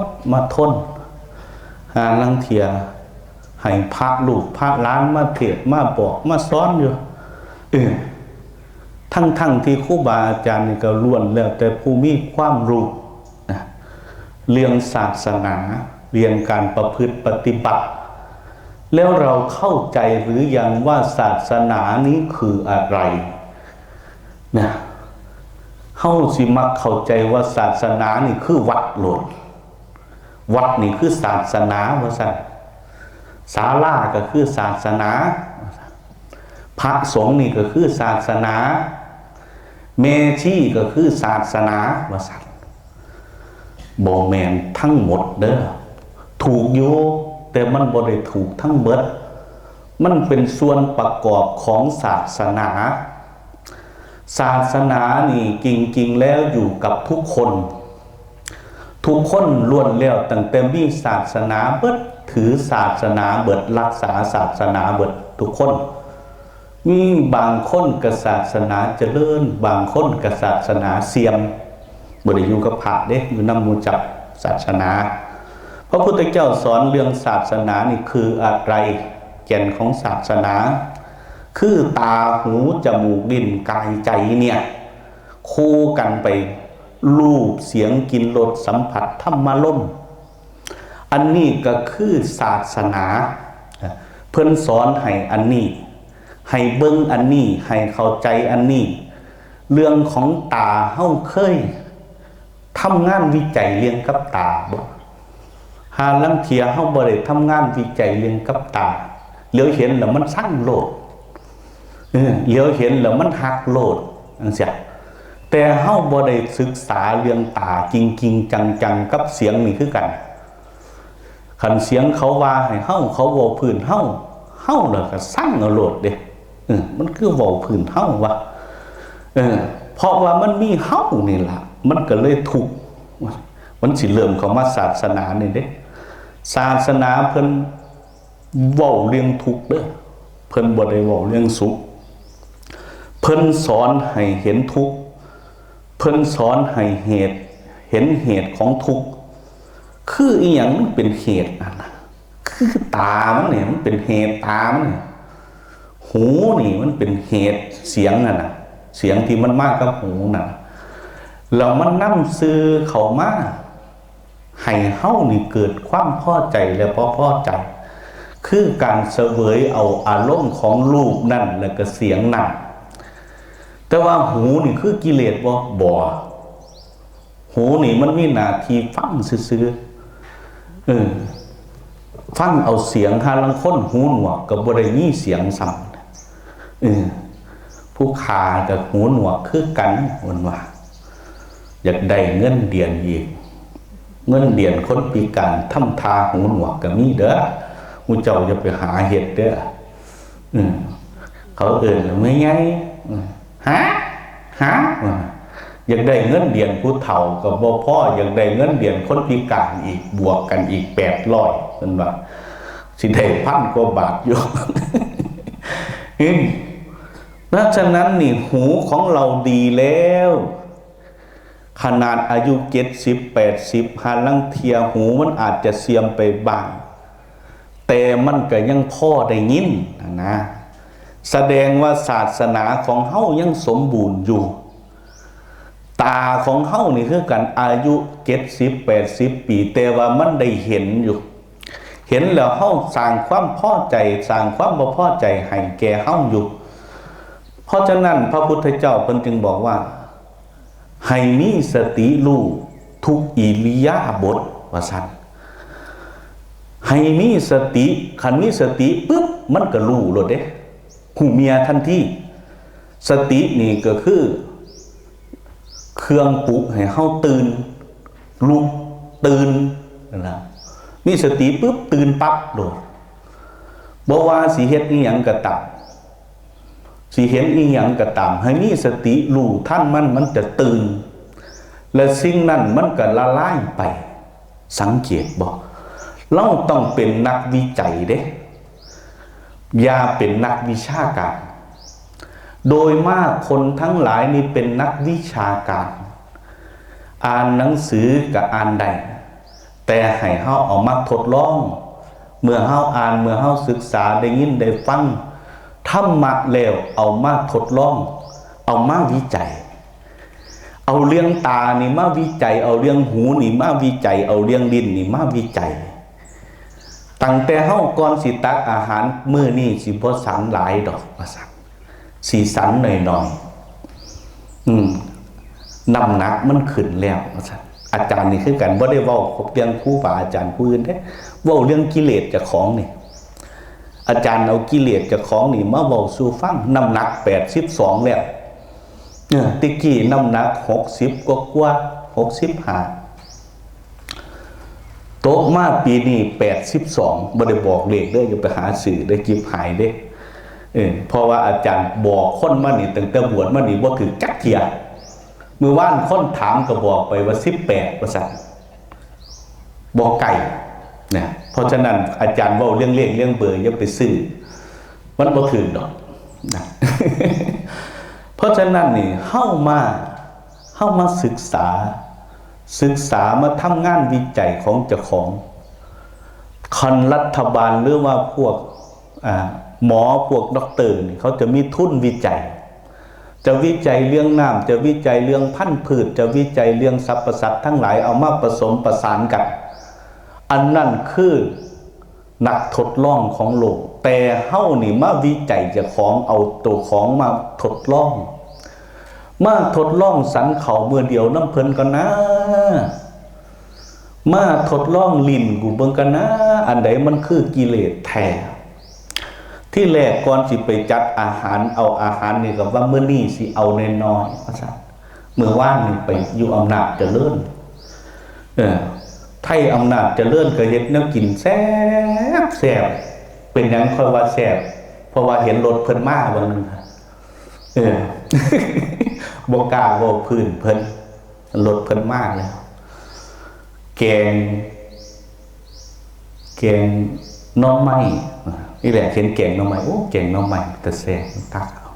ດມາທົນ ຫາລາງເທື່ອໃຫ້ພະລູກພະຫຼານມາເທດມາບອກມາສອນຢູ່ ເອີ ທັງໆທີ່ຄູບາອາຈານນີ້ກໍລ້ວນແລ້ວແຕ່ຜູ້ມີຄວາມຮູ້ນະ ເລື່ອງສາສະໜາ ເລື່ອງການປະພຶດປະຕິບັດ ແລ້ວເຮົາເຂົ້າໃຈຫຼືຍັງວ່າສາສະໜານີ້ຄືອະໄລ? ນະ ເຮົາຊິມັກເຂົ້າໃຈວ່າສາສະໜານີ້ຄືວັດໂລດ ວັດນີ້ຄືສາສະໜາວ່າຊັ້ນ ສາລາກໍຄືສາສະໜາ ພະສົງນີ້ກໍຄືສາສະໜາ ແມ່ຊີກໍຄືສາສະໜາວ່າຊັ້ນ ບໍ່ແມ່ນທັງໝົດເດີ້ ຖືກຢູ່ ແຕ່ມັນບໍ່ໄດ້ຖືກທັງເບິດ ມັນເປັນສ່ວນປະກອບຂອງສາສະໜາ ສາສະໜານີ້ຈິງໆແລ້ວຢູ່ກັບທຸກຄົນ ທຸກຄົນລ້ວນແລ້ວ ຕັ້ງແຕ່ມີສາສະໜາເບິດ ຖືສາສະໜາເບິດ ຮັກສາສາສະໜາເບິດທຸກຄົນ ມີບາງຄົນກໍສາສະໜາຈະເລີນ ບາງຄົນກໍສາສະໜາເສື່ອມ ບໍ່ໄດ້ຢູ່ກັບພະເດ້ ຢູ່ນຳໝູ່ຈັກສາສະໜາ ພະພຸດທະເຈົ້າສອນເລື່ອງສາສະໜານີ້ຄືອະໄລ ແກ່ນຂອງສາສະໜາ ຄືຕາ ຫູ ຈະມູກ ລີ້ນ ກາຍ ໃຈ ເນຍ ຄູ່ກັນໄປ ຮູບ ສຽງ ກິ່ນ ລົດ ສຳຜັດ ທຳມາລົມ ອັນນີ້ກໍຄືສາສະໜາ ເພິ່ນສອນໃຫ້ອັນນີ້ ໃຫ້ເບິ່ງອັນນີ້ ໃຫ້ເຂົ້າໃຈອັນນີ້ ເລື່ອງຂອງຕາ ເຮົາເຄີຍທຳງານວິໄຈລຽງກັບຕາບໍ່? ຫາລາງເທື່ອເຮົາບໍ່ໄດ້ທຳງານວິໄຈລຽງກັບຕາ ຫຼຽວເຫັນແລ້ວມັນຊັງໂລດ ເອີ ຫຼຽວເຫັນແລ້ວມັນຮັກໂລດ ຈັ່ງຊີ້ ແຕ່ເຮົາບໍ່ໄດ້ສຶກສາເລື່ອງຕາຈິງໆຈັງໆກັບສຽງນີ້ຄືກັນ ຄັນສຽງເຂົາວ່າໃຫ້ເຮົາ ເຂົາເວົ້າພື້ນເຮົາ ເຮົາລະກະຊັງເອົາໂລດເດ້ ເອີ ມັນຄືເວົ້າພື້ນເຮົາວະ ເອີ ເພາະວ່າມັນມີເຮົານີ້ລະ ມັນກະເລີຍທຸກ ມັນຊິເລີ່ມເຂົ້າມາສາສະໜານີ້ເດ້ ສາສະໜາເພິ່ນ ເວົ້າເລື່ອງທຸກເດີ້ ເພິ່ນບໍ່ໄດ້ເວົ້າເລື່ອງສຸກ ເພິ່ນສອນໃຫ້ເຫັນທຸກ ເພິ່ນສອນໃຫ້ເຫດ ເຫັນເຫດຂອງທຸກ ຄືອີ່ຫຍັງມັນເປັນເຫດຫັ້ນນະ ຄືຕາມັນນີ້ມັນເປັນເຫດ ຕາມັນນີ້ ຫູນີ້ມັນເປັນເຫດ ສຽງຫັ້ນນະ ສຽງທີ່ມັນມາກັບຫູນັ້ນ ແລ້ວມັນນຳສື່ເຂົ້າມາ ໃຫ້ເຮົານີ້ເກີດຄວາມພໍໃຈ ແລະ ບໍ່ພໍໃຈ ຄືການສະເຫວີຍເອົາອາລົມຂອງຮູບນັ້ນ ແລະ ກະສຽງນັ້ນ ແຕ່ວ່າຫູນີ້ຄືກິເລດບໍ່? ບໍ່ ຫູນີ້ມັນມີໜ້າທີ່ຟັງຊື່ໆ ເອີ ຟັງເອົາສຽງ ຫາລາງຄົນຫູໜວກກໍບໍ່ໄດ້ຍິນສຽງຊ້ຳ ເອີ ຜູ້ຂ້າກໍຫູໜວກຄືກັນ ເພິ່ນວ່າ ຢາກໄດ້ເງິນເດືອນອີກ ເງິນເດືອນຄົນພິການທຳທ່າຫູໜວກກໍມີເດີ້ ໝູ່ເຈົ້າຢ່າໄປຫາເຮັດເດີ້ ເອີ ເຂົາເອີ້ນແລ້ວແມ່ໃຫຍ່ ຫາ ຫາ ຢາກໄດ້ເງິນເດືອນຜູ້ເຖົ້າກໍບໍ່ພໍ ຢາກໄດ້ເງິນເດືອນຄົນພິການອີກ ບວກກັນອີກແປດຮ້ອຍ ເພິ່ນວ່າ ຊິໄດ້ພັນກວ່າບາດຢູ່ ເອີ ນະ ສະນັ້ນນີ້ ຫູຂອງເຮົາດີແລ້ວ ຂະໜາດອາຍຸເຈັດສິບ ແປດສິບ ຫາລາງເທື່ອຫູມັນອາດຈະເສື່ອມໄປບ້າງ ແຕ່ມັນກໍຍັງພໍໄດ້ຍິນຫັ້ນນະ ສະແດງວ່າສາສະໜາຂອງເຮົາຍັງສົມບູນຢູ່ ຕາຂອງເຮົານີ້ຄືກັນ ອາຍຸເຈັດສິບ ແປດສິບປີ ແຕ່ວ່າມັນໄດ້ເຫັນຢູ່ ເຫັນແລ້ວເຮົາສ້າງຄວາມພໍໃຈ ສ້າງຄວາມບໍ່ພໍໃຈໃຫ້ແກ່ເຮົາຢູ່. ເພາະສະນັ້ນ ພະພຸດທະເຈົ້າເພິ່ນຈຶ່ງບອກວ່າ ໃຫ້ມີສະຕິຮູ້ທຸກອິລິຍາບົດ ວ່າຊັ້ນ. ໃຫ້ມີສະຕິ, ຄັນມີສະຕິປຶບ ມັນກໍຮູ້ໂລດເດ້, ຮູ້ເມຍທັນທີ. ສະຕິນີ້ກໍຄືເຄື່ອງປຸກໃຫ້ເຮົາຕື່ນ, ລຸກ, ຕື່ນ, ນັ້ນລະ. ມີສະຕິປຶບ ຕື່ນປັບໂລດ. ບໍ່ວ່າຊິເຮັດອີ່ຫຍັງກໍຕາມ, ຊິເຫັນອີ່ຫຍັງກໍຕາມ, ໃຫ້ມີສະຕິຮູ້ທັນມັນ, ມັນຈະຕື່ນ ແລະ ສິ່ງນັ້ນມັນກໍລະລາຍໄປ. ສັງເກດບໍ່? ເຮົາຕ້ອງເປັນນັກວິໄຈເດ້, ຢ່າເປັນນັກວິຊາການ. ໂດຍມາກຄົນທັງຫຼາຍນີ້ເປັນນັກວິຊາການ, ອ່ານໜັງສືກໍອ່ານໄດ້, ແຕ່ໃຫ້ເຮົາເອົາມາທົດລອງ. ເມື່ອເຮົາອ່ານ, ເມື່ອເຮົາສຶກສາ, ໄດ້ຍິນໄດ້ຟັງທຳມະແລ້ວ, ເອົາມາທົດລອງ, ເອົາມາວິໄຈ. ເອົາເລື່ອງຕານີ້ມາວິໄຈ, ເອົາເລື່ອງຫູນີ້ມາວິໄຈ, ເອົາເລື່ອງລີ້ນນີ້ມາວິໄຈ. ຕັ້ງແຕ່ເຮົາກ່ອນຊິຕັກອາຫານມື້ນີ້ ຊິບໍ່ສັນຫຼາຍດອກ ວ່າຊັ້ນ, ຊິສັນໜ້ອຍໆ. ອືມ ນ້ຳໜັກມັນຂຶ້ນແລ້ວ ວ່າຊັ້ນ. ອາຈານນີ້ຄືກັນ, ບໍ່ໄດ້ເວົ້າເລື່ອງຄູບາອາຈານຜູ້ອື່ນເດ້, ເວົ້າເລື່ອງກິເລດເຈົ້າຂອງນີ້. ອາຈານເອົາກິເລດເຈົ້າຂອງນີ້ມາເວົ້າສູ່ຟັງ, ນ້ຳໜັກແປດສິບສອງແລ້ວ. ເອີ ແຕ່ກີ້ນ້ຳໜັກຫົກສິບກວ່າໆ, ຫົກສິບຫ້າ. ຕົກມາປີນີ້ແປດສິບສອງ, ບໍ່ໄດ້ບອກເລກເດີ້, ຢ່າໄປຫາຊື້ເດີ້, ຈິບຫາຍເດ້. ເອີ ເພາະວ່າອາຈານບອກຄົນມານີ້, ຕັ້ງແຕ່ບວດມານີ້ ບໍ່ຖືກຈັກເທື່ອ. ມື້ວານຄົນຖາມກໍບອກໄປວ່າສິບແປດ ວ່າຊັ້ນ, ບໍ່ໃກ້ນະ. ເພາະສະນັ້ນ ອາຈານເວົ້າເລື່ອງເລກເລື່ອງເບີ ຢ່າໄປຊື້, ມັນບໍ່ຖືກດອກນະ. ເພາະສະນັ້ນນີ້ ເຮົາມາ ເຮົາມາສຶກສາ, ສຶກສາມາທຳງານວິໄຈຂອງເຈົ້າຂອງ. ຄັນລັດຖະບານ ຫຼືວ່າພວກ ອາ ໝໍ, ພວກດັອກເຕີນີ້ ເຂົາຈະມີທຶນວິໄຈ, ຈະວິໄຈເລື່ອງນ້ຳ, ຈະວິໄຈເລື່ອງພັນພືດ, ຈະວິໄຈເລື່ອງສັບປະສັດທັງຫຼາຍ, ເອົາມາປະສົມປະສານກັນ. ອັນນັ້ນຄື ນັກທົດລອງຂອງໂລກ, ແຕ່ເຮົານີ້ມາວິໄຈເຈົ້າຂອງ, ເອົາໂຕຂອງມາທົດລອງ, ມາທົດລອງສັນເຂົ້າມື້ດຽວນຳເພິ່ນກ່ອນນາ, ມາທົດລອງລີ້ນກູເບິ່ງກ່ອນນາ, ອັນໃດມັນຄືກິເລດແທ້. ທີແລກກ່ອນຊິໄປຈັດອາຫານ, ເອົາອາຫານນີ້ກໍວ່າມື້ນີ້ຊິເອົານ້ອຍໆ ວ່າຊັ້ນ. ມື້ວານນີ້ໄປຢູ່ອຳນາດຈະເລີນ, ເອີ ໄທອຳນາດຈະເລີນກໍເຮັດແນວກິນແຊບໆ. ເປັນຫຍັງຂ້ອຍວ່າແຊບ? ເພາະວ່າເຫັນລົດເພິ່ນມາເບິ່ງ, ເອີ ບໍ່ກ້າເວົ້າພື້ນເພິ່ນ, ລົດເພິ່ນມາແລ້ວ. ແກງ ແກງໜໍ່ໄມ້. ອີ່ແຫຼະເຫັນແກງໜໍ່ໄມ້, ໂອ້ ແກງໜໍ່ໄມ້ເປັນຕາແຊບ, ຕັກເອົາ.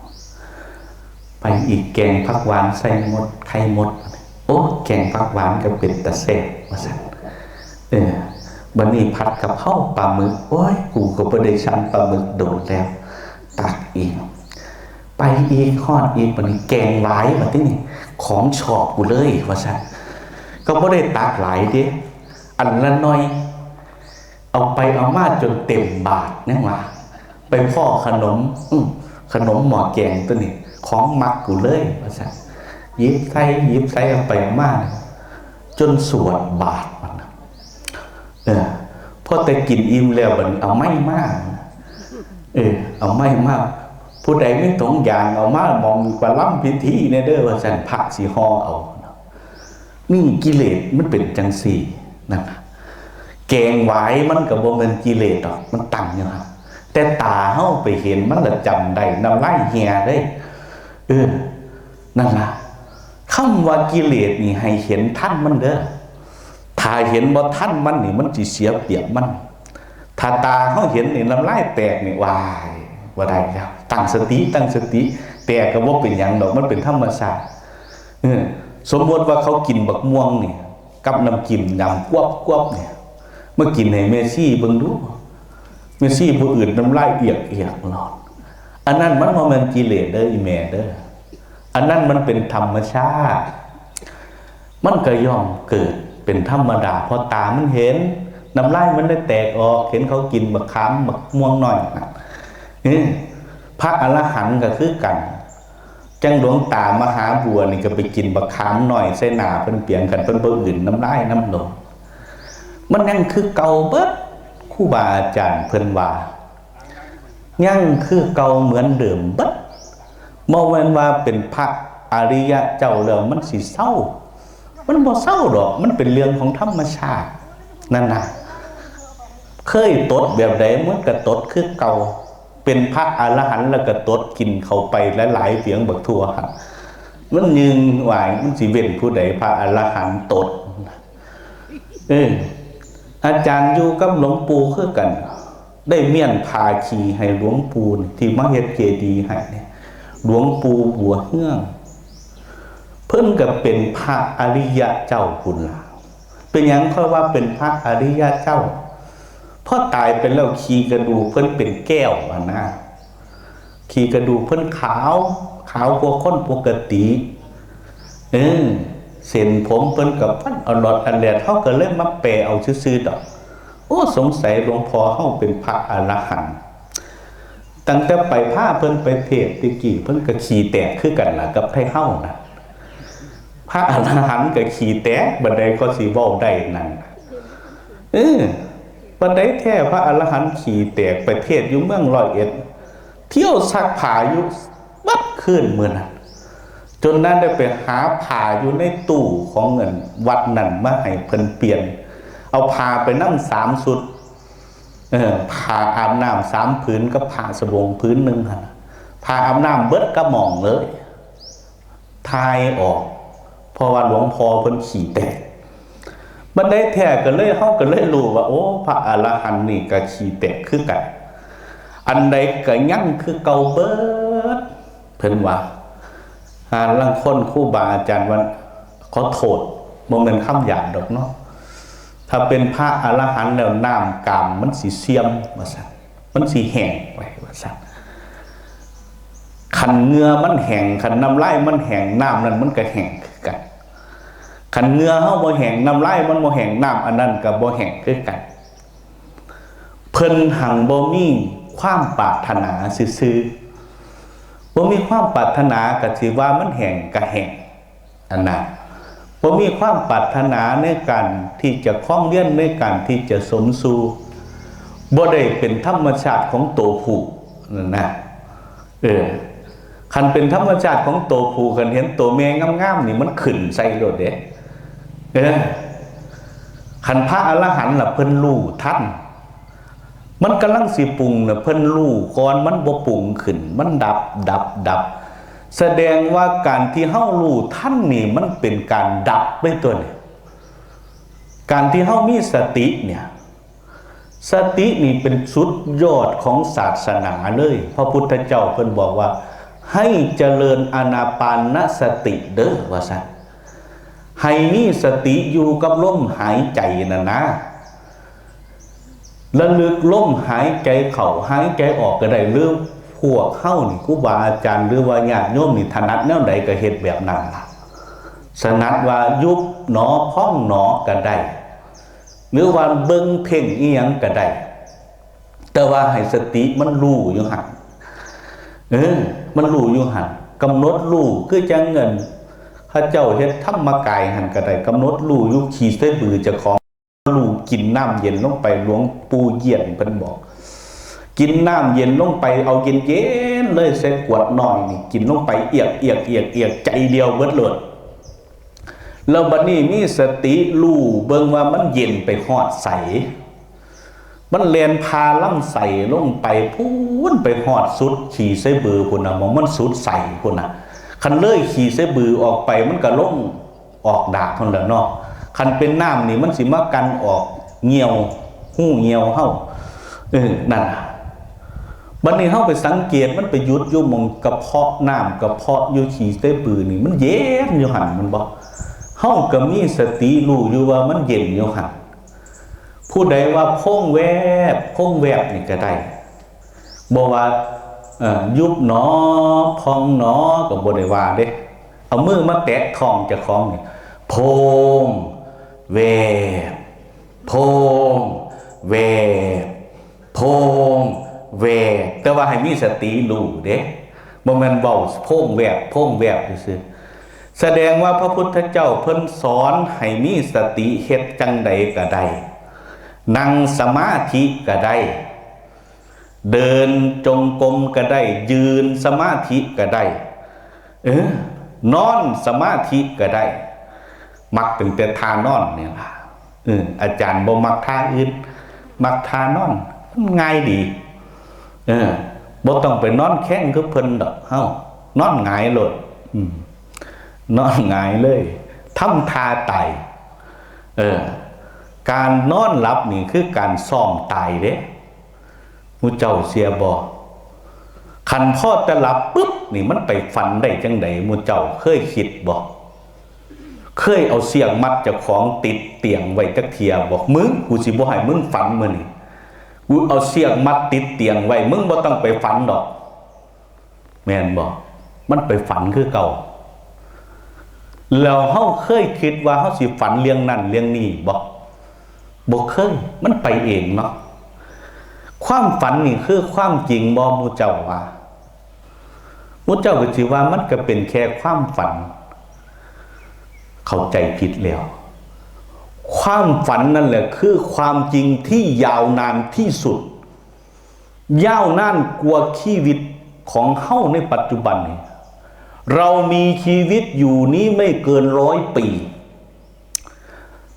ໄປອີກ ແກງຜັກຫວານໃສ່ມົດ, ໄຂ່ມົດ. ໂອ້ ແກງຜັກຫວານກໍເປັນຕາແຊບ ວ່າຊັ້ນ. ເອີ ບັດນີ້ຜັດກະເພົາປາໝຶກ, ໂອ້ຍ ກູກໍບໍ່ໄດ້ສັນປາໝຶກດົນແລ້ວ, ຕັກອີກ. ໄປອີກ ຮອດອີກ, ບັດນີ້ແກງຫວາຍ, ບັດນີ້ຂອງຊອບກູເລີຍ ວ່າຊັ້ນ. ກໍບໍ່ໄດ້ຕັກຫຼາຍເດ້, ອັນລະໜ້ອຍ. ເອົາໄປເອົາມາຈົນເຕັມບາດ ຍັງວ່າໄປພໍ້ຂະໜົມ, ອື ຂະໜົມໝໍ້ແກງໂຕນີ້ ຂອງມັກກູເລີຍ ວ່າຊັ້ນ. ຫຍິບໃສ່ ຫຍິບໃສ່ ເອົາໄປເອົາມາ ຈົນສວດບາດມັນນະ. ເອີ ພໍແຕ່ກິນອີ່ມແລ້ວ ບັດນີ້ເອົາໄມ້ມາ, ເອີ ເອົາໄມ້ມາ, ຜູ້ໃດມີຖົງຢາງ ເອົາມາໝ່ອງປະລຳພິທີແດ່ເດີ ວ່າຊັ້ນ, ພະຊິຫໍ່ເອົາ. ນີ້ ກິເລດມັນເປັນຈັ່ງຊີ້ນະ. ແກງຫວາຍມັນກໍບໍ່ແມ່ນກິເລດດອກ, ມັນຕັ້ງຢູ່ຫັ້ນ, ແຕ່ຕາເຮົາໄປເຫັນ ມັນລະຈຳໄດ້, ນ້ຳລາຍເຮ່ຍເດ້. ເອີ ນັ້ນລະ, ຄຳວ່າກິເລດນີ້ໃຫ້ເຫັນທັນມັນເດີ. ຖ້າເຫັນບໍ່ທັນມັນນີ້ ມັນຊິເສຍປຽບມັນ. ຖ້າຕາເຮົາເຫັນນີ້ ນ້ຳລາຍແຕກນີ້ ວ້າຍ ບໍ່ໄດ້ແລ້ວ. ຕັ້ງສະຕິ, ຕັ້ງສະຕິ, ແຕກກໍບໍ່ເປັນຫຍັງດອກ, ມັນເປັນທຳມະຊາດ. ເອີ ສົມມຸດວ່າເຂົາກິນບັກມ່ວງນີ້ ກັບນ້ຳຈິ້ມຍຳກວບໆນີ້ ມາກິນໃຫ້ແມ່ຊີເບິ່ງດູ, ແມ່ຊີບໍ່ອືດນ້ຳລາຍອຽກໆໂລດ. ອັນນັ້ນມັນບໍ່ແມ່ນກິເລດເດີ ອີ່ແມ່ເດີ, ອັນນັ້ນມັນເປັນທຳມະຊາດ. ມັນກໍຍ່ອມເກີດເປັນທຳມະດາ ເພາະຕາມັນເຫັນ, ນ້ຳລາຍມັນໄດ້ແຕກອອກ ເຫັນເຂົາກິນບັກຂາມ ບັກມ່ວງນ້ອຍນັ້ນ. ເອີ ພະອະລະຫັນກໍຄືກັນ. ຈັ່ງຫຼວງຕາມະຫາບົວນີ້ກໍໄປກິນບັກຂາມນ້ອຍໃສ່ໜ້າເພິ່ນປຽງ ຄັນເພິ່ນບໍ່ອື່ນນ້ຳລາຍນຳໂລດ. ມັນຍັງຄືເກົ່າເບິດ, ຄູບາອາຈານເພິ່ນວ່າ ຍັງຄືເກົ່າເໝືອນເດີມເບິດ. ບໍ່ແມ່ນວ່າເປັນພະອະລິຍະເຈົ້າແລ້ວມັນຊິເຊົາ, ມັນບໍ່ເຊົາດອກ, ມັນເປັນເລື່ອງຂອງທຳມະຊາດນັ້ນນະ. ເຄີຍຕົດແບບໃດ ມັນກໍຕົດຄືເກົ່າ. ເປັນພະອະລະຫັນແລ້ວກໍຕົດກິນເຂົ້າໄປຫຼາຍໆ ປຽງບັກຖົ່ວຫັ້ນ ມັນຍືນຫວາຍ ມັນຊິເວັ້ນຜູ້ໃດ ພະອະລະຫັນຕົດ. ເອີ ອາຈານຢູ່ກັບຫຼວງปู่ຄືກັນ, ໄດ້ມ້ຽນຜ້າຂີ້ໃຫ້ຫຼວງປູ່ທີ່ມາເຮັດເຈດີໃຫ້ນີ້ ຫຼວງປູ່ບົວເຮືອງ. ເພິ່ນກໍເປັນພະອະລິຍະເຈົ້າພຸ້ນລະ. ເປັນຫຍັງຂ້ອຍວ່າເປັນພະອະລິຍະເຈົ້າ? ເພາະຕາຍໄປແລ້ວຂີ້ກະດູກເພິ່ນເປັນແກ້ວຫັ້ນນະ. ຂີ້ກະດູກເພິ່ນຂາວ, ຂາວກວ່າຄົນປົກກະຕິ. ເອີ ເສັ້ນຜົມເພິ່ນກໍຟັນອະຫຼອດອະແຫຼດ, ເຮົາກໍເລີຍມາແປເອົາຊື່ໆດອກ. ໂອ້ ສົງໄສຫຼວງພໍ່ເຮົາເປັນພະອະລະຫັນ. ຕັ້ງແຕ່ໄປພາເພິ່ນໄປເທດແຕ່ກີ້ ເພິ່ນກໍຂີ້ແຕກຄືກັນລະກັບໄທເຮົານະ. ພະອະລະຫັນກໍຂີ້ແຕກ, ບັດໃດກໍຊິເວົ້າໄດ້ນັ້ນ. ເອີ ບັດໃດແທ້ພະອະລະຫັນຂີ້ແຕກ ໄປເທດຢູ່ເມືອງຮ້ອຍເອັດ ທ່ຽວຊັກຜ້າຢູ່ເບິດຄືນມື້ນັ້ນ, ຈົນນັ້ນໄດ້ໄປຫາຜ້າຢູ່ໃນຕູ້ຂອງອັນວັດນັ້ນມາໃຫ້ເພິ່ນປ່ຽນ, ເອົາຜ້າໄປນຳສາມຊຸດ. ເອີ ຜ້າອາບນ້ຳສາມຜືນກັບຜ້າສະບົງຜືນໜຶ່ງຫັ້ນ, ຜ້າອາບນ້ຳເບິດກະໝ່ອງເລີຍ. ຖ່າຍອອກ ເພາະວ່າຫຼວງພໍ່ເພິ່ນຂີ້ແຕກ. ບັດໃດແທ້ກໍເລີຍ ເຮົາກໍເລີຍຮູ້ວ່າ ໂອ້ ພະອະລະຫັນນີ້ກໍຂີ້ແຕກຄືກັນ, ອັນໃດກໍຍັງຄືເກົ່າເບິດ ເພິ່ນວ່າ. ຫາລາງຄົນຄູບາອາຈານວ່າ ຂໍໂທດ ບໍ່ແມ່ນຄຳຫຍາບດອກເນາະ, ຖ້າເປັນພະອະລະຫັນແລ້ວ ນ້ຳກາມມັນຊິເສື່ອມ ວ່າຊັ້ນ. ມັນຊິແຫ້ງໄປວ່າຊັ້ນ. ຄັນເຫື່ອມັນແຫ້ງ, ຄັນນ້ຳລາຍມັນແຫ້ງ, ນ້ຳນັ້ນມັນກໍແຫ້ງຄືກັນ. ຄັນເຫື່ອເຮົາບໍ່ແຫ້ງ, ນ້ຳລາຍມັນບໍ່ແຫ້ງ, ນ້ຳອັນນັ້ນກໍບໍ່ແຫ້ງຄືກັນ. ເພິ່ນຫັ້ນບໍ່ມີຄວາມປາດຖະໜາຊື່ໆ, ບໍ່ມີຄວາມປາດຖະໜາກໍຊິວ່າມັນແຫ້ງກໍແຫ້ງ. ອັນນະ ບໍ່ມີຄວາມປາດຖະໜາໃນການທີ່ຈະຄອງວຽນ, ໃນການທີ່ຈະສົມສູ່, ບໍ່ໄດ້ເປັນທຳມະຊາດຂອງໂຕຜູ້ນັ້ນນະ. ເອີ ຄັນເປັນທຳມະຊາດຂອງໂຕຜູ້, ຄັນເຫັນໂຕແມ່ງາມໆນີ້ ມັນຂຶ້ນໃສ່ໂລດເດ້. ເອີ ຄັນພະອະລະຫັນລະ ເພິ່ນຮູ້ທັນ. ມັນກຳລັງຊິປຸງນະ, ເພິ່ນຮູ້ກ່ອນ ມັນບໍ່ປຸງຂຶ້ນ, ມັນດັບ, ດັບ, ດັບ. ສະແດງວ່າການທີ່ເຮົາຮູ້ທັນນີ້ ມັນເປັນການດັບເລີຍຕົວນີ້. ການທີ່ເຮົາມີສະຕິເນີ້ຍ, ສະຕິນີ້ເປັນສຸດຍອດຂອງສາສະໜາເລີຍ. ພະພຸດທະເຈົ້າເພິ່ນບອກວ່າ ໃຫ້ຈະເລີນອານາປານະສະຕິເດີ ວ່າຊັ້ນ. ໃຫ້ມີສະຕິຢູ່ກັບລົມຫາຍໃຈນັ້ນນະ. ລະລຶກລົມຫາຍໃຈເຂົ້າ ຫາຍໃຈອອກກໍໄດ້ ຫຼືພວກເຮົານີ້ ຄູບາອາຈານ ຫຼືວ່າຍາດໂຍມນີ້ ຖະໜັດແນວໃດກໍເຮັດແບບນັ້ນລະ. ຖະໜັດວ່າຍຸບໜໍພອງໜໍກໍໄດ້ ຫຼືວ່າເບິ່ງເພງອີ່ຫຍັງກໍໄດ້ ແຕ່ວ່າໃຫ້ສະຕິມັນຮູ້ຢູ່ຫັ້ນ. ເອີ ມັນຮູ້ຢູ່ຫັ້ນ ກຳນົດຮູ້ ຄືຈັ່ງເງິນເຂົາເຈົ້າເຮັດທຳມະກາຍຫັ້ນກໍໄດ້ ກຳນົດຮູ້ຢູ່ຂີ້ໃສ່ບືເຈົ້າຂອງ. ຮູ້ກິນນ້ຳເຢັນລົງໄປ ຫຼວງປູ່ຢຽນເພິ່ນບອກ ກິນນ້ຳເຢັນລົງໄປ ເອົາເຢັນໆເລີຍ ໃສ່ກວດນ້ອຍນີ້ ກິນລົງໄປ ອຽກໆໆ ໃຈດຽວເບິດໂລດ. ແລ້ວບັດນີ້ມີສະຕິຮູ້ເບິ່ງວ່າມັນເຢັນໄປຮອດໃສ, ມັນແລ່ນຜ່າລຳໄສ້ລົງໄປພຸ້ນ ໄປຮອດສຸດຂີ້ໃສ່ບືພຸ້ນນະ ໝ່ອງມັນສຸດໄສ້ພຸ້ນນະ. ຄັນເລີຍຂີ້ໃສ່ບືອອກໄປ ມັນກໍລົງ ອອກດາກພຸ້ນແຫຼະເນາະ. ຄັນເປັນນ້ຳນີ້ ມັນຊິມາກັ່ນອອກຍ່ຽວ ຮູຍ່ຽວເຮົາ. ເອີ ນັ້ນນະ. ບັດນີ້ເຮົາໄປສັງເກດ ມັນໄປຢຸດຢູ່ໝ່ອງກະເພາະນ້ຳ ກະເພາະຢູ່ຂີ້ໃສ່ບືນີ້ ມັນເຢັນຢູ່ຫັ້ນ ແມ່ນບໍ່? ເຮົາກໍມີສະຕິຮູ້ຢູ່ວ່າມັນເຢັນຢູ່ຫັ້ນ. ຜູ້ໃດວ່າໂພງແວບ ໂພງແວບນີ້ກໍໄດ້. ບໍ່ວ່າ ເອີ ຍຸບໜໍ ພອງໜໍ ກໍບໍ່ໄດ້ວ່າເດ້. ເອົາມືມາແຕະທ້ອງເຈົ້າຂອງນີ້ ໂພງ ແວບ ໂພງ ແວບ ໂພງ ແວບ ແຕ່ວ່າໃຫ້ມີສະຕິຮູ້ເດ້ ບໍ່ແມ່ນເວົ້າໂພງແວບ ໂພງແວບຊື່ໆ. ສະແດງວ່າພະພຸດທະເຈົ້າເພິ່ນສອນໃຫ້ມີສະຕິ ເຮັດຈັ່ງໃດກໍໄດ້ ນັ່ງສະມາທິກໍໄດ້ ເດີນຈົງກົມກໍໄດ້ ຢືນສະມາທິກໍໄດ້ ເອີ ນອນສະມາທິກໍໄດ້ ມັກຕັ້ງແຕ່ທ່ານອນນີ້ລະ. ເອີ ອາຈານບໍ່ມັກທ່າອື່ນ ມັກທ່ານອນ ມັນງ່າຍດີ. ເອີ ບໍ່ຕ້ອງໄປນອນແຂງຄືເພິ່ນດອກ ເຮົານອນຫງາຍໂລດ ອືມ ນອນຫງາຍເລີຍ ທຳທ່າຕາຍ. ເອີ ການນອນຫຼັບນີ້ຄືການຊ້ອມຕາຍເດ້. ໝູ່ເຈົ້າເຊື່ອບໍ່? ຄັນພໍແຕ່ຫຼັບປຶບນີ້ ມັນໄປຝັນໄດ້ຈັ່ງໃດ? ໝູ່ເຈົ້າເຄີຍຄິດບໍ່? ເຄີຍເອົາເຊືອກມັດເຈົ້າຂອງຕິດຕຽງໄວ້ຈັກເທື່ອບໍ່? ມຶງ ກູຊິບໍ່ໃຫ້ມຶງຝັນມື້ນີ້ ກູເອົາເຊືອກມັດຕິດຕຽງໄວ້ ມຶງບໍ່ຕ້ອງໄປຝັນດອກ. ແມ່ນບໍ່? ມັນໄປຝັນຄືເກົ່າ. ແລ້ວເຮົາເຄີຍຄິດວ່າເຮົາຊິຝັນເລື່ອງນັ້ນເລື່ອງນີ້ບໍ່? ບໍ່ເຄີຍ. ມັນໄປເອງເນາະ. ຄວາມຝັນນີ້ຄືຄວາມຈິງບໍ່? ໝູ່ເຈົ້າວ່າ ໝູ່ເຈົ້າກໍຊິວ່າມັນກໍເປັນແຄ່ຄວາມຝັນ. ເຂົ້າໃຈຜິດແລ້ວ. ຄວາມຝັນນັ້ນແຫຼະຄືຄວາມຈິງທີ່ຍາວນານທີ່ສຸດ. ຍາວນານກວ່າຊີວິດຂອງເຮົາໃນປັດຈຸບັນນີ້. ເຮົາມີຊີວິດຢູ່ນີ້ໄມ່ເກີນຮ້ອຍປີ,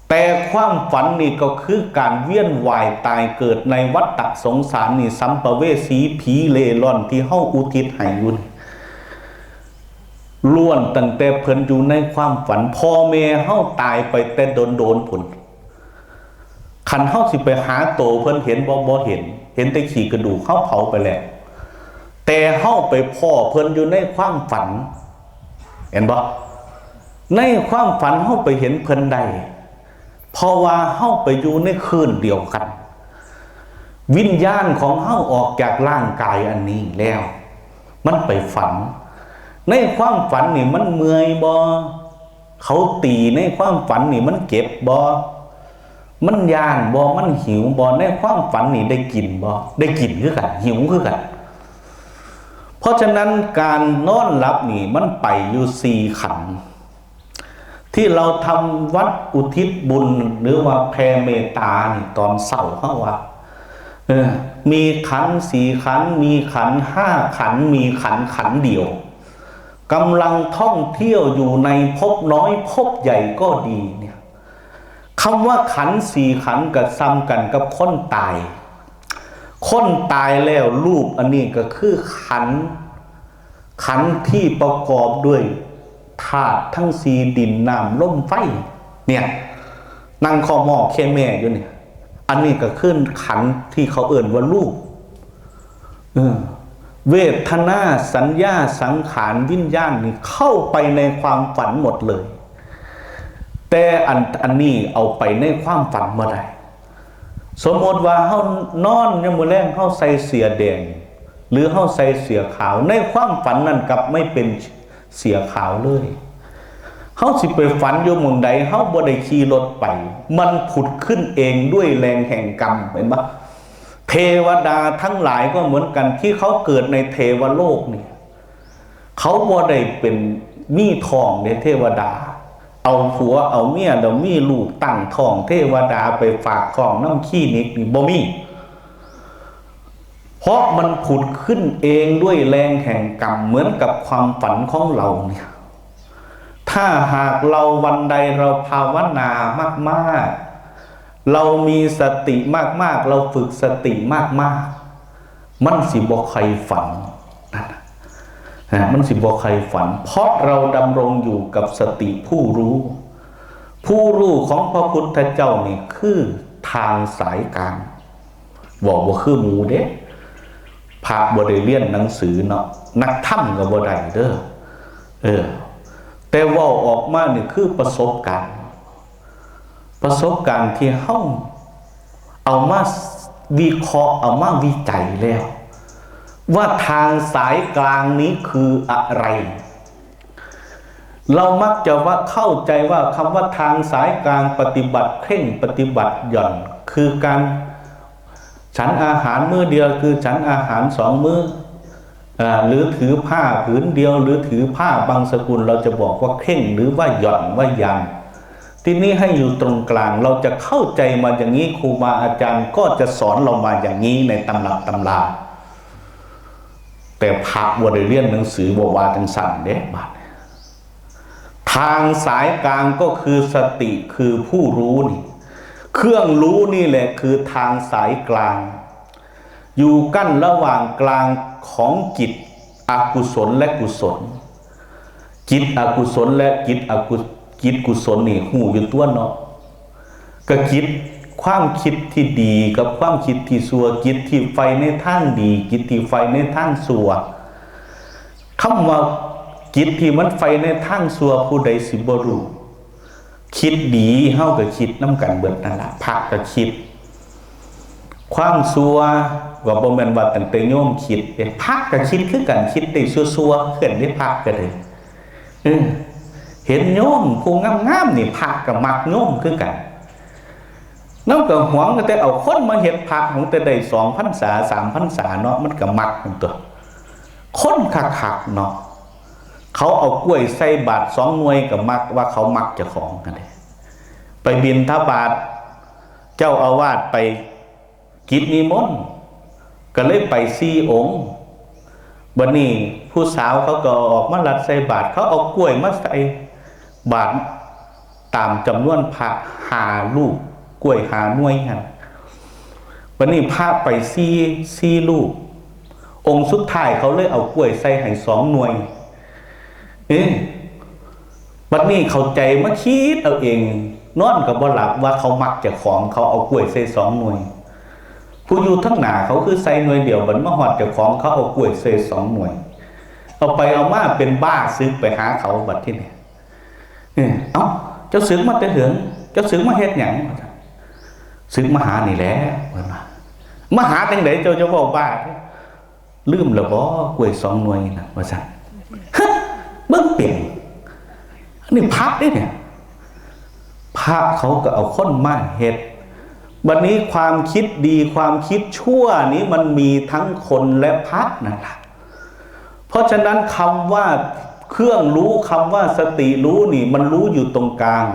ແຕ່ຄວາມຝັນນີ້ກໍຄືການວຽນວ່າຍຕາຍເກີດໃນວັດຕະສົງສານນີ້, ສຳປະເວສີ ຜີເລ່ລ່ອນທີ່ເຮົາອຸທິດໃຫ້ຢູ່ນີ້ ລ້ວນຕັ້ງແຕ່ເພິ່ນຢູ່ໃນຄວາມຝັນ. ພໍ່ແມ່ເຮົາຕາຍໄປແຕ່ດົນໆພຸ້ນ. ຄັນເຮົາຊິໄປຫາໂຕເພິ່ນເຫັນບໍ່? ບໍ່ເຫັນ, ເຫັນແຕ່ຂີ້ກະດູກເຮົາເຜົາໄປແລ້ວ. ແຕ່ເຮົາໄປພໍ້ເພິ່ນຢູ່ໃນຄວາມຝັນ, ເຫັນບໍ່? ໃນຄວາມຝັນເຮົາໄປເຫັນເພິ່ນໄດ້, ເພາະວ່າເຮົາໄປຢູ່ໃນຄືນດຽວກັນ. ວິນຍານຂອງເຮົາອອກຈາກຮ່າງກາຍອັນນີ້ແລ້ວ, ມັນໄປຝັນ. ໃນຄວາມຝັນນີ້ມັນເມື່ອຍບໍ່? ເຂົາຕີໃນຄວາມຝັນນີ້ມັນເຈັບບໍ່? ມັນຢ້ານບໍ່? ມັນຫິວບໍ່? ໃນຄວາມຝັນນີ້ໄດ້ກິນບໍ່? ໄດ້ກິນຄືກັນ, ຫິວຄືກັນ. ເພາະສະນັ້ນການນອນຫຼັບນີ້ມັນໄປຢູ່ສີ່ຂັນ ທີ່ເຮົາທຳວັດອຸທິດບຸນ ຫຼືວ່າແຜ່ເມດຕານີ້ຕອນເຊົ້າເຮົາວ່າ ເອີ ມີຂັນສີ່ຂັນ, ມີຂັນຫ້າຂັນ, ມີຂັນຂັນດຽວ ກຳລັງທ່ອງທ່ຽວຢູ່ໃນພົບນ້ອຍພົບໃຫຍ່ກໍດີເນຍ. ຄຳວ່າຂັນສີ່ຂັນກໍສ່ຳກັນກັບຄົນຕາຍ. ຄົນຕາຍແລ້ວ ຮູບອັນນີ້ກໍຄືຂັນ, ຂັນທີ່ປະກອບດ້ວຍທາດທັງສີ່ ດິນ ນ້ຳ ລົມ ໄຟ ເນຍ, ນັ່ງເຄາະໝໍ້ເຄແມ່ຢູ່ນີ້. ອັນນີ້ກໍຄືຂັນທີ່ເຂົາເອີ້ນວ່າຮູບ. ເອີ ເວທະນາ, ສັນຍາ, ສັງຂານ, ວິນຍານນີ້ເຂົ້າໄປໃນຄວາມຝັນໝົດເລີຍ. ແຕ່ອັນ, ອັນນີ້ເອົາໄປໃນຄວາມຝັນບໍ່ໄດ້. ສົມມຸດວ່າເຮົານອນຍາມມື້ແລງ ເຮົາໃສ່ເສື້ອແດງ ຫຼື ເຮົາໃສ່ເສື້ອຂາວ, ໃນຄວາມຝັນນັ້ນກັບໄມ່ເປັນເສື້ອຂາວເລີຍ. ເຮົາຊິໄປຝັນຢູ່ໝ່ອງໃດ? ເຮົາບໍ່ໄດ້ຂີ່ລົດໄປ, ມັນຜຸດຂຶ້ນເອງດ້ວຍແຮງແຫ່ງກຳ, ເຫັນບໍ່? ເທວະດາທັງຫຼາຍກໍເໝືອນກັນ ທີ່ເຂົາເກີດໃນເທວະໂລກນີ້ ເຂົາບໍ່ໄດ້ເປັນ ມີທ້ອງເດ້ ເທວະດາ. ເອົາຜົວເອົາເມຍແລ້ວມີລູກຕັ້ງທ້ອງ ເທວະດາໄປຝາກທ້ອງນຳຄລີນິກນີ້ ບໍ່ມີ. ເພາະມັນຜຸດຂຶ້ນເອງດ້ວຍແຮງແຫ່ງກຳ ເໝືອນກັບຄວາມຝັນຂອງເຮົານີ້. ຖ້າຫາກເຮົາວັນໃດເຮົາພາວະນາມາກໆ, ເຮົາມີສະຕິມາກໆ, ເຮົາຝຶກສະຕິມາກໆ, ມັນຊິບໍ່ຄ່ອຍຝັນ, ນັ້ນນະ ມັນຊິບໍ່ຄ່ອຍຝັນ, ເພາະເຮົາດຳລົງຢູ່ກັບສະຕິຜູ້ຮູ້. ຜູ້ຮູ້ຂອງພະພຸດທະເຈົ້ານີ້ຄືທາງສາຍກາງ. ເວົ້າບໍ່ຄືໝູ່ເດ້, ພະບໍ່ໄດ້ຮຽນໜັງສືເນາະ, ນັກທຳກໍບໍ່ໄດ້ເດີ. ເອີ ແຕ່ເວົ້າອອກມານີ້ຄືປະສົບການ, ປະສົບການທີ່ເຮົາເອົາມາວິເຄາະ, ເອົາມາວິໄຈແລ້ວ ວ່າທາງສາຍກາງນີ້ຄືອະໄລ. ເຮົາມັກຈະວ່າ ເຂົ້າໃຈວ່າຄຳວ່າທາງສາຍກາງ ປະຕິບັດເຄັ່ງ ປະຕິບັດຢ່ອນ ຄືການ ฉันอาหารมื้อเดียวคือฉันอาหารสองมื้อ อ่า หรือถือผ้าผืนเดียว หรือถือผ้าบังสกุล เราจะบอกว่าเคร่งหรือว่าหย่อนว่าหย่อน ทีนี้ให้อยู่ตรงกลาง เราจะเข้าใจมาอย่างนี้ ครูบาอาจารย์ก็จะสอนเรามาอย่างนี้ในตำรับตำรา แต่พระบ่ได้เรียนหนังสือบ่ว่าจังซั่นเด้ บาดนี้ ทางสายกลางก็คือสติ คือผู้รู้นี่ เครื่องรู้นี่แหละคือทางสายกลาง อยู่กั้นระหว่างกลางของจิตอกุศลและกุศล จิตอกุศลและจิตอกุ- จิตกุศลนี่ฮู้อยู่ตั๊วเนาะ ก็จิต ความคิดที่ดีกับความคิดที่ชั่ว จิตที่ใฝ่ในทางดี จิตที่ใฝ่ในทางชั่ว คำว่าจิตที่มันใฝ่ในทางชั่ว ผู้ใดสิบ่รู้ คิดดีเฮาก็คิดนำกันเบิดนั่นล่ะ พระก็คิด ความชั่วก็บ่แม่นว่าตั้งแต่โยมคิดเด้ พระก็คิดคือกัน คิดได้ชั่วๆ คือกันเด้ พระก็ได้ เออ เห็นโยมผู้งามๆ นี่ พระก็มักโยมคือกัน นำก็หวงแต่เอาคนมาเฮ็ดพระ หวงแต่ได้สองพรรษา สามพรรษาเนาะ มันก็มักนั่นตั๊ว คนคักๆ เนาะ เขาเอากล้วยใส่บาตรสองหน่วยก็มักว่าเขามักเจ้าของนั่นเด้ ไปบิณฑบาต เจ้าอาวาสไปกิจนิมนต์ ก็เลยไปสี่องค์ บัดนี้ผู้สาวเขาก็ออกมาลัดใส่บาตร เขาเอากล้วยมาใส่บาตรตามจำนวนพระห้าลูก กล้วยห้าหน่วยหั่น บัดนี้พระไปสี่ สี่ลูก องค์สุดท้ายเขาเลยเอากล้วยใส่ให้สองหน่วย เอ๊ะ บัดนี้เข้าใจมาคิดเอาเอง นอนก็บ่หลับว่าเขามักเจ้าของ เขาเอากล้วยใส่สองหน่วย ผู้อยู่ทางหน้าเขาคือใส่หน่วยเดียว บัดมาฮอดเจ้าของเขาเอากล้วยใส่สองหน่วย เอาไปเอามาเป็นบ้า สึกไปหาเขาบัดทีนี้ เอ้อ เอ้า เจ้าสึกมาแต่เถิง เจ้าสึกมาเฮ็ดหยัง ว่าซั่น สึกมาหานี่แหละ เพิ่นว่า มาหาจั่งใด เจ้าจะเว้าบ้า ลืมแล้วบ่ กล้วยสองหน่วยนั่น ว่าซั่น ฮะ เบิ่งเป็น อันนี้พระเด้เนี่ย พระเขาก็เอาคนมาเฮ็ด บัดนี้ความคิดดี ความคิดชั่วนี้มันมีทั้งคนและพระนั่นล่ะ เพราะฉะนั้นคำว่าเครื่องรู้ คำว่าสติรู้นี่ มันรู้อยู่ตรงกลาง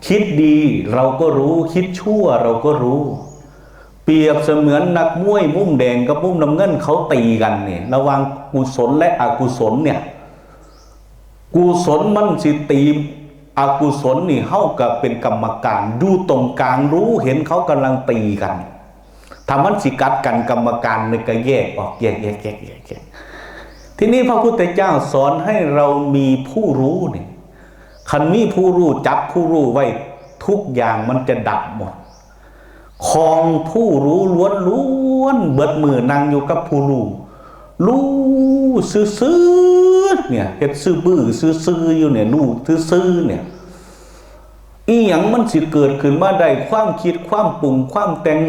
คิดดีเราก็รู้ คิดชั่วเราก็รู้ เปรียบเสมือนนักมวยมุมแดงกับมุมน้ำเงินเขาตีกันนี่ ระหว่างกุศลและอกุศลเนี่ย กุศลมันสิตีอกุศลนี่ เฮาก็เป็นกรรมการอยู่ตรงกลางรู้เห็นเขากำลังตีกัน ถ้ามันสิกัดกัน กรรมการนี่ก็แยกออก แยก แยก แยก แยก แยก ทีนี้พระพุทธเจ้าสอนให้เรามีผู้รู้นี่ คันมีผู้รู้จับผู้รู้ไว้ ทุกอย่างมันจะดับหมด ของผู้รู้ล้วนๆ เบิดมื้อนั่งอยู่กับผู้รู้ รู้ซื่อๆ เนี่ย เฮ็ดซื่อบื้อซื่อๆ อยู่เนี่ย รู้ซื่อๆ เนี่ย อีหยังมันสิเกิดขึ้นมาได้ ความคิด ความปรุง ความแต่ง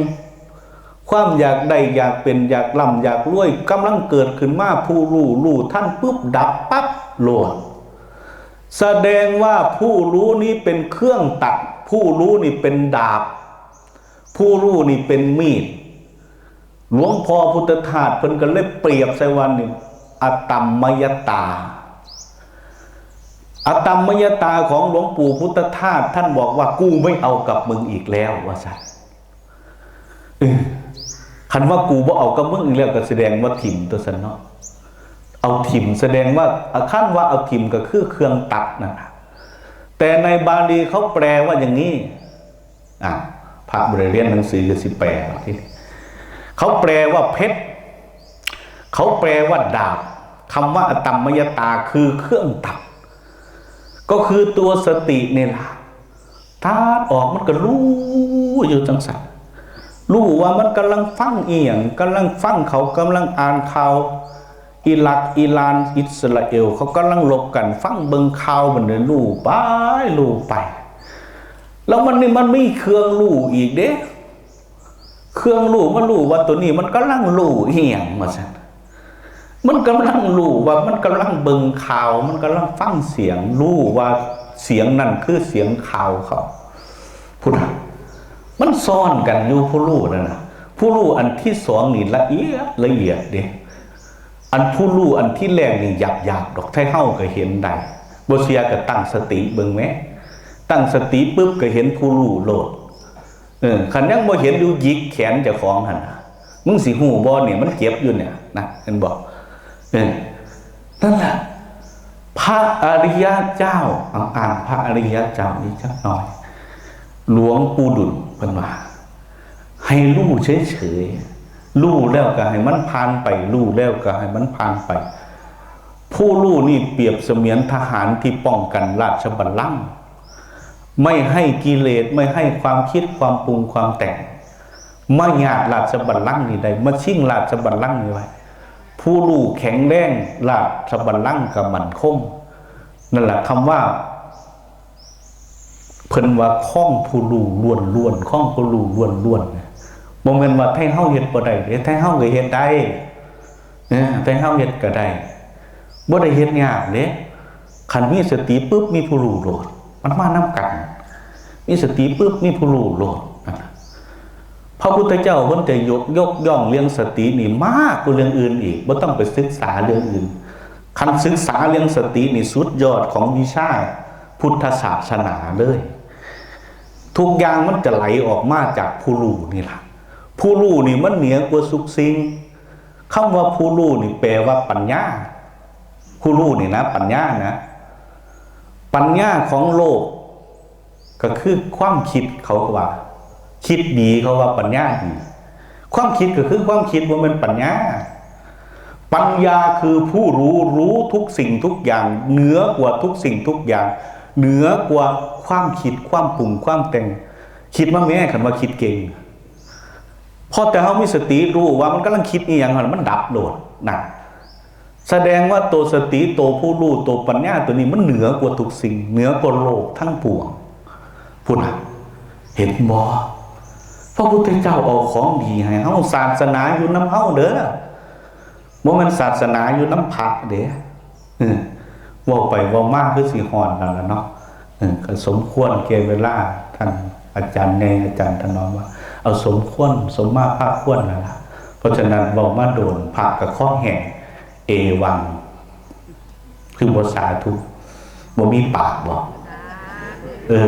ความอยากได้ อยากเป็น อยากร่ำ อยากรวย กำลังเกิดขึ้นมา ผู้รู้ รู้ทันปุ๊บ ดับปั๊บโลด แสดงว่าผู้รู้นี้เป็นเครื่องตัด ผู้รู้นี่เป็นดาบ ผู้รู้นี่เป็นมีด หลวงพ่อพุทธทาสเพิ่นก็เลยเปรียบใส่ว่านี่ อตัมมยตา อตัมมยตาของหลวงปู่พุทธทาส ท่านบอกว่า กูไม่เอากับมึงอีกแล้ว ว่าซั่น เออ คันว่ากูบ่เอากับมึงอีกแล้ว ก็แสดงว่าถิ่มตั๊วซั่นเนาะ เอาถิ่มแสดงว่า อา คันว่าเอาถิ่มก็คือเครื่องตัดนั่นน่ะ แต่ในบาลีเขาแปลว่าอย่างนี้ อ่ะ พระบ่ได้เรียนหนังสือก็สิแปลว่าที่ เขาแปลว่าเพชร เขาแปลว่าดาบ คำว่าอตัมมยตาคือเครื่องตัด ก็คือตัวสตินี่ล่ะ ตัดออก มันก็รู้อยู่จังซั่น รู้ว่ามันกำลังฟังอีหยัง กำลังฟังเขากำลังอ่านข่าว อิรัก อิหร่าน อิสราเอล เขากำลังรบกัน ฟังเบิ่งข่าว บัดนี้รู้ไป รู้ไป แล้วมันนี่มันมีเครื่องรู้อีกเด้ เครื่องรู้ มันรู้ว่าตัวนี้มันกำลังรู้อีหยัง ว่าซั่น มันกำลังรู้ว่ามันกำลังเบิ่งข่าว มันกำลังฟังเสียง รู้ว่าเสียงนั่นคือเสียงข่าวเขา พุ้นน่ะ มันซ้อนกันอยู่ ผู้รู้นั่นน่ะ ຜູ້ຮູ້ອັນທີສອງນີ້ລະອຽດລະອຽດເດ້. ອັນຜູ້ຮູ້ອັນທີແລກນີ້ຫຍາບໆດອກ, ໄທເຮົາກໍເຫັນໄດ້. ບໍ່ເຊື່ອກໍຕັ້ງສະຕິເບິ່ງແມ້. ຕັ້ງສະຕິປຶບກໍເຫັນຜູ້ຮູ້ໂລດ. ເອີ ຄັນຍັງບໍ່ເຫັນຢູ່ ຫຍິກແຂນເຈົ້າຂອງຫັ້ນນະ. ມຶງຊິຮູ້ບໍ່ນີ້ ມັນເຈັບຢູ່ນີ້ນະ, ເຫັນບໍ່? ເອີ ນັ້ນລະ ພະອະລິຍະເຈົ້າ, ເອົາ ອ່ານພະອະລິຍະເຈົ້າອີກຈັກໜ່ອຍ. ຫຼວງປູ່ດຸນເພິ່ນວ່າ ໃຫ້ຮູ້ເສີຍໆ, ຮູ້ແລ້ວກໍໃຫ້ມັນຜ່ານໄປ, ຮູ້ແລ້ວກໍໃຫ້ມັນຜ່ານໄປ. ຜູ້ຮູ້ນີ້ປຽບສະໝຽນທະຫານທີ່ປ້ອງກັນລາຊະບັນລັງ, ໄມ່ໃຫ້ກິເລດ, ໄມ່ໃຫ້ຄວາມຄິດ, ຄວາມປຸງ, ຄວາມແຕ່ງ ມາຍາດລາຊະບັນລັງນີ້ໄດ້, ມາຊິງລາຊະບັນລັງນີ້ໄວ້. ຜູ້ຮູ້ແຂງແຮງ, ລາຊະບັນລັງກໍໝັ້ນຄົງ. ນັ້ນລະ ຄຳວ່າ ເພິ່ນວ່າຂອງຜູ້ຮູ້ລ້ວນໆ, ຂອງຜູ້ຮູ້ລ້ວນໆ. ບໍ່ແມ່ນວ່າໄທເຮົາເຮັດບໍ່ໄດ້ເດ້, ໄທເຮົາກໍເຮັດໄດ້. ເອີ ໄທເຮົາເຮັດກໍໄດ້, ບໍ່ໄດ້ເຮັດຍາກເດ້. ຄັນມີສະຕິປຶບ ມີຜູ້ຮູ້ໂລດ, ມັນມານຳກັນ. ມີສະຕິປຶບ ມີຜູ້ຮູ້ໂລດ. ພະພຸດທະເຈົ້າເພິ່ນຈະຍົກ ຍົກຍ້ອງເລື່ອງສະຕິນີ້ມາກກວ່າເລື່ອງອື່ນອີກ, ບໍ່ຕ້ອງໄປສຶກສາເລື່ອງອື່ນ. ຄັນສຶກສາເລື່ອງສະຕິນີ້ ສຸດຍອດຂອງວິຊາພຸດທະສາສະໜາເລີຍ. ທຸກຢ່າງມັນຈະໄຫຼອອກມາຈາກຜູ້ຮູ້ນີ້ລະ. ຜູ້ຮູ້ນີ້ມັນເໜືອກວ່າທຸກສິ່ງ. ຄຳວ່າຜູ້ຮູ້ນີ້ແປວ່າປັນຍາ. ຜູ້ຮູ້ນີ້ນະ ປັນຍານະ. ປັນຍາຂອງໂລກກໍຄືຄວາມຄິດ, ເຂົາວ່າຄິດດີ, ເຂົາວ່າປັນຍາດີ. ຄວາມຄິດກໍຄືຄວາມຄິດ, ບໍ່ແມ່ນປັນຍາ. ປັນຍາຄືຜູ້ຮູ້ ຮູ້ທຸກສິ່ງທຸກຢ່າງ, ເໜືອກວ່າທຸກສິ່ງທຸກຢ່າງ, ເໜືອກວ່າຄວາມຄິດ, ຄວາມປຸງ, ຄວາມແຕ່ງ. ຄິດມາແມ້, ຄັນວ່າຄິດເກັ່ງ. ພໍແຕ່ເຮົາມີສະຕິຮູ້ວ່າມັນກຳລັງຄິດອີ່ຫຍັງຫັ້ນ ມັນດັບໂລດນະ. ສະແດງວ່າໂຕສະຕິ, ໂຕຜູ້ຮູ້, ໂຕປັນຍາໂຕນີ້ ມັນເໜືອກວ່າທຸກສິ່ງ, ເໜືອກວ່າໂລກທັງປວງ. ພຸ້ນນະ, ເຫັນບໍ່? ພະພຸດທະເຈົ້າເອົາຂອງດີໃຫ້ເຮົາ, ສາສະໜາຢູ່ນຳເຮົາເດີ. ບໍ່ແມ່ນສາສະໜາຢູ່ນຳພະເດ້. ເອີ ເວົ້າໄປເວົ້າມາຄືຊິຮອດແລ້ວລະເນາະ. ເອີ ກໍສົມຄວນແກ່ເວລາ, ທ່ານອາຈານໃຫຍ່ ອາຈານຖະໜອມວ່າ ເອົາສົມຄວນ ສົມມາພາຄວນແລ້ວລະ. ເພາະສະນັ້ນເວົ້າມາໂດນ, ພະກໍຄໍແຫ້ງ, ເອວັງ. ຄືບໍ່ສາທຸ? ບໍ່ມີປາກບໍ? ເອີ.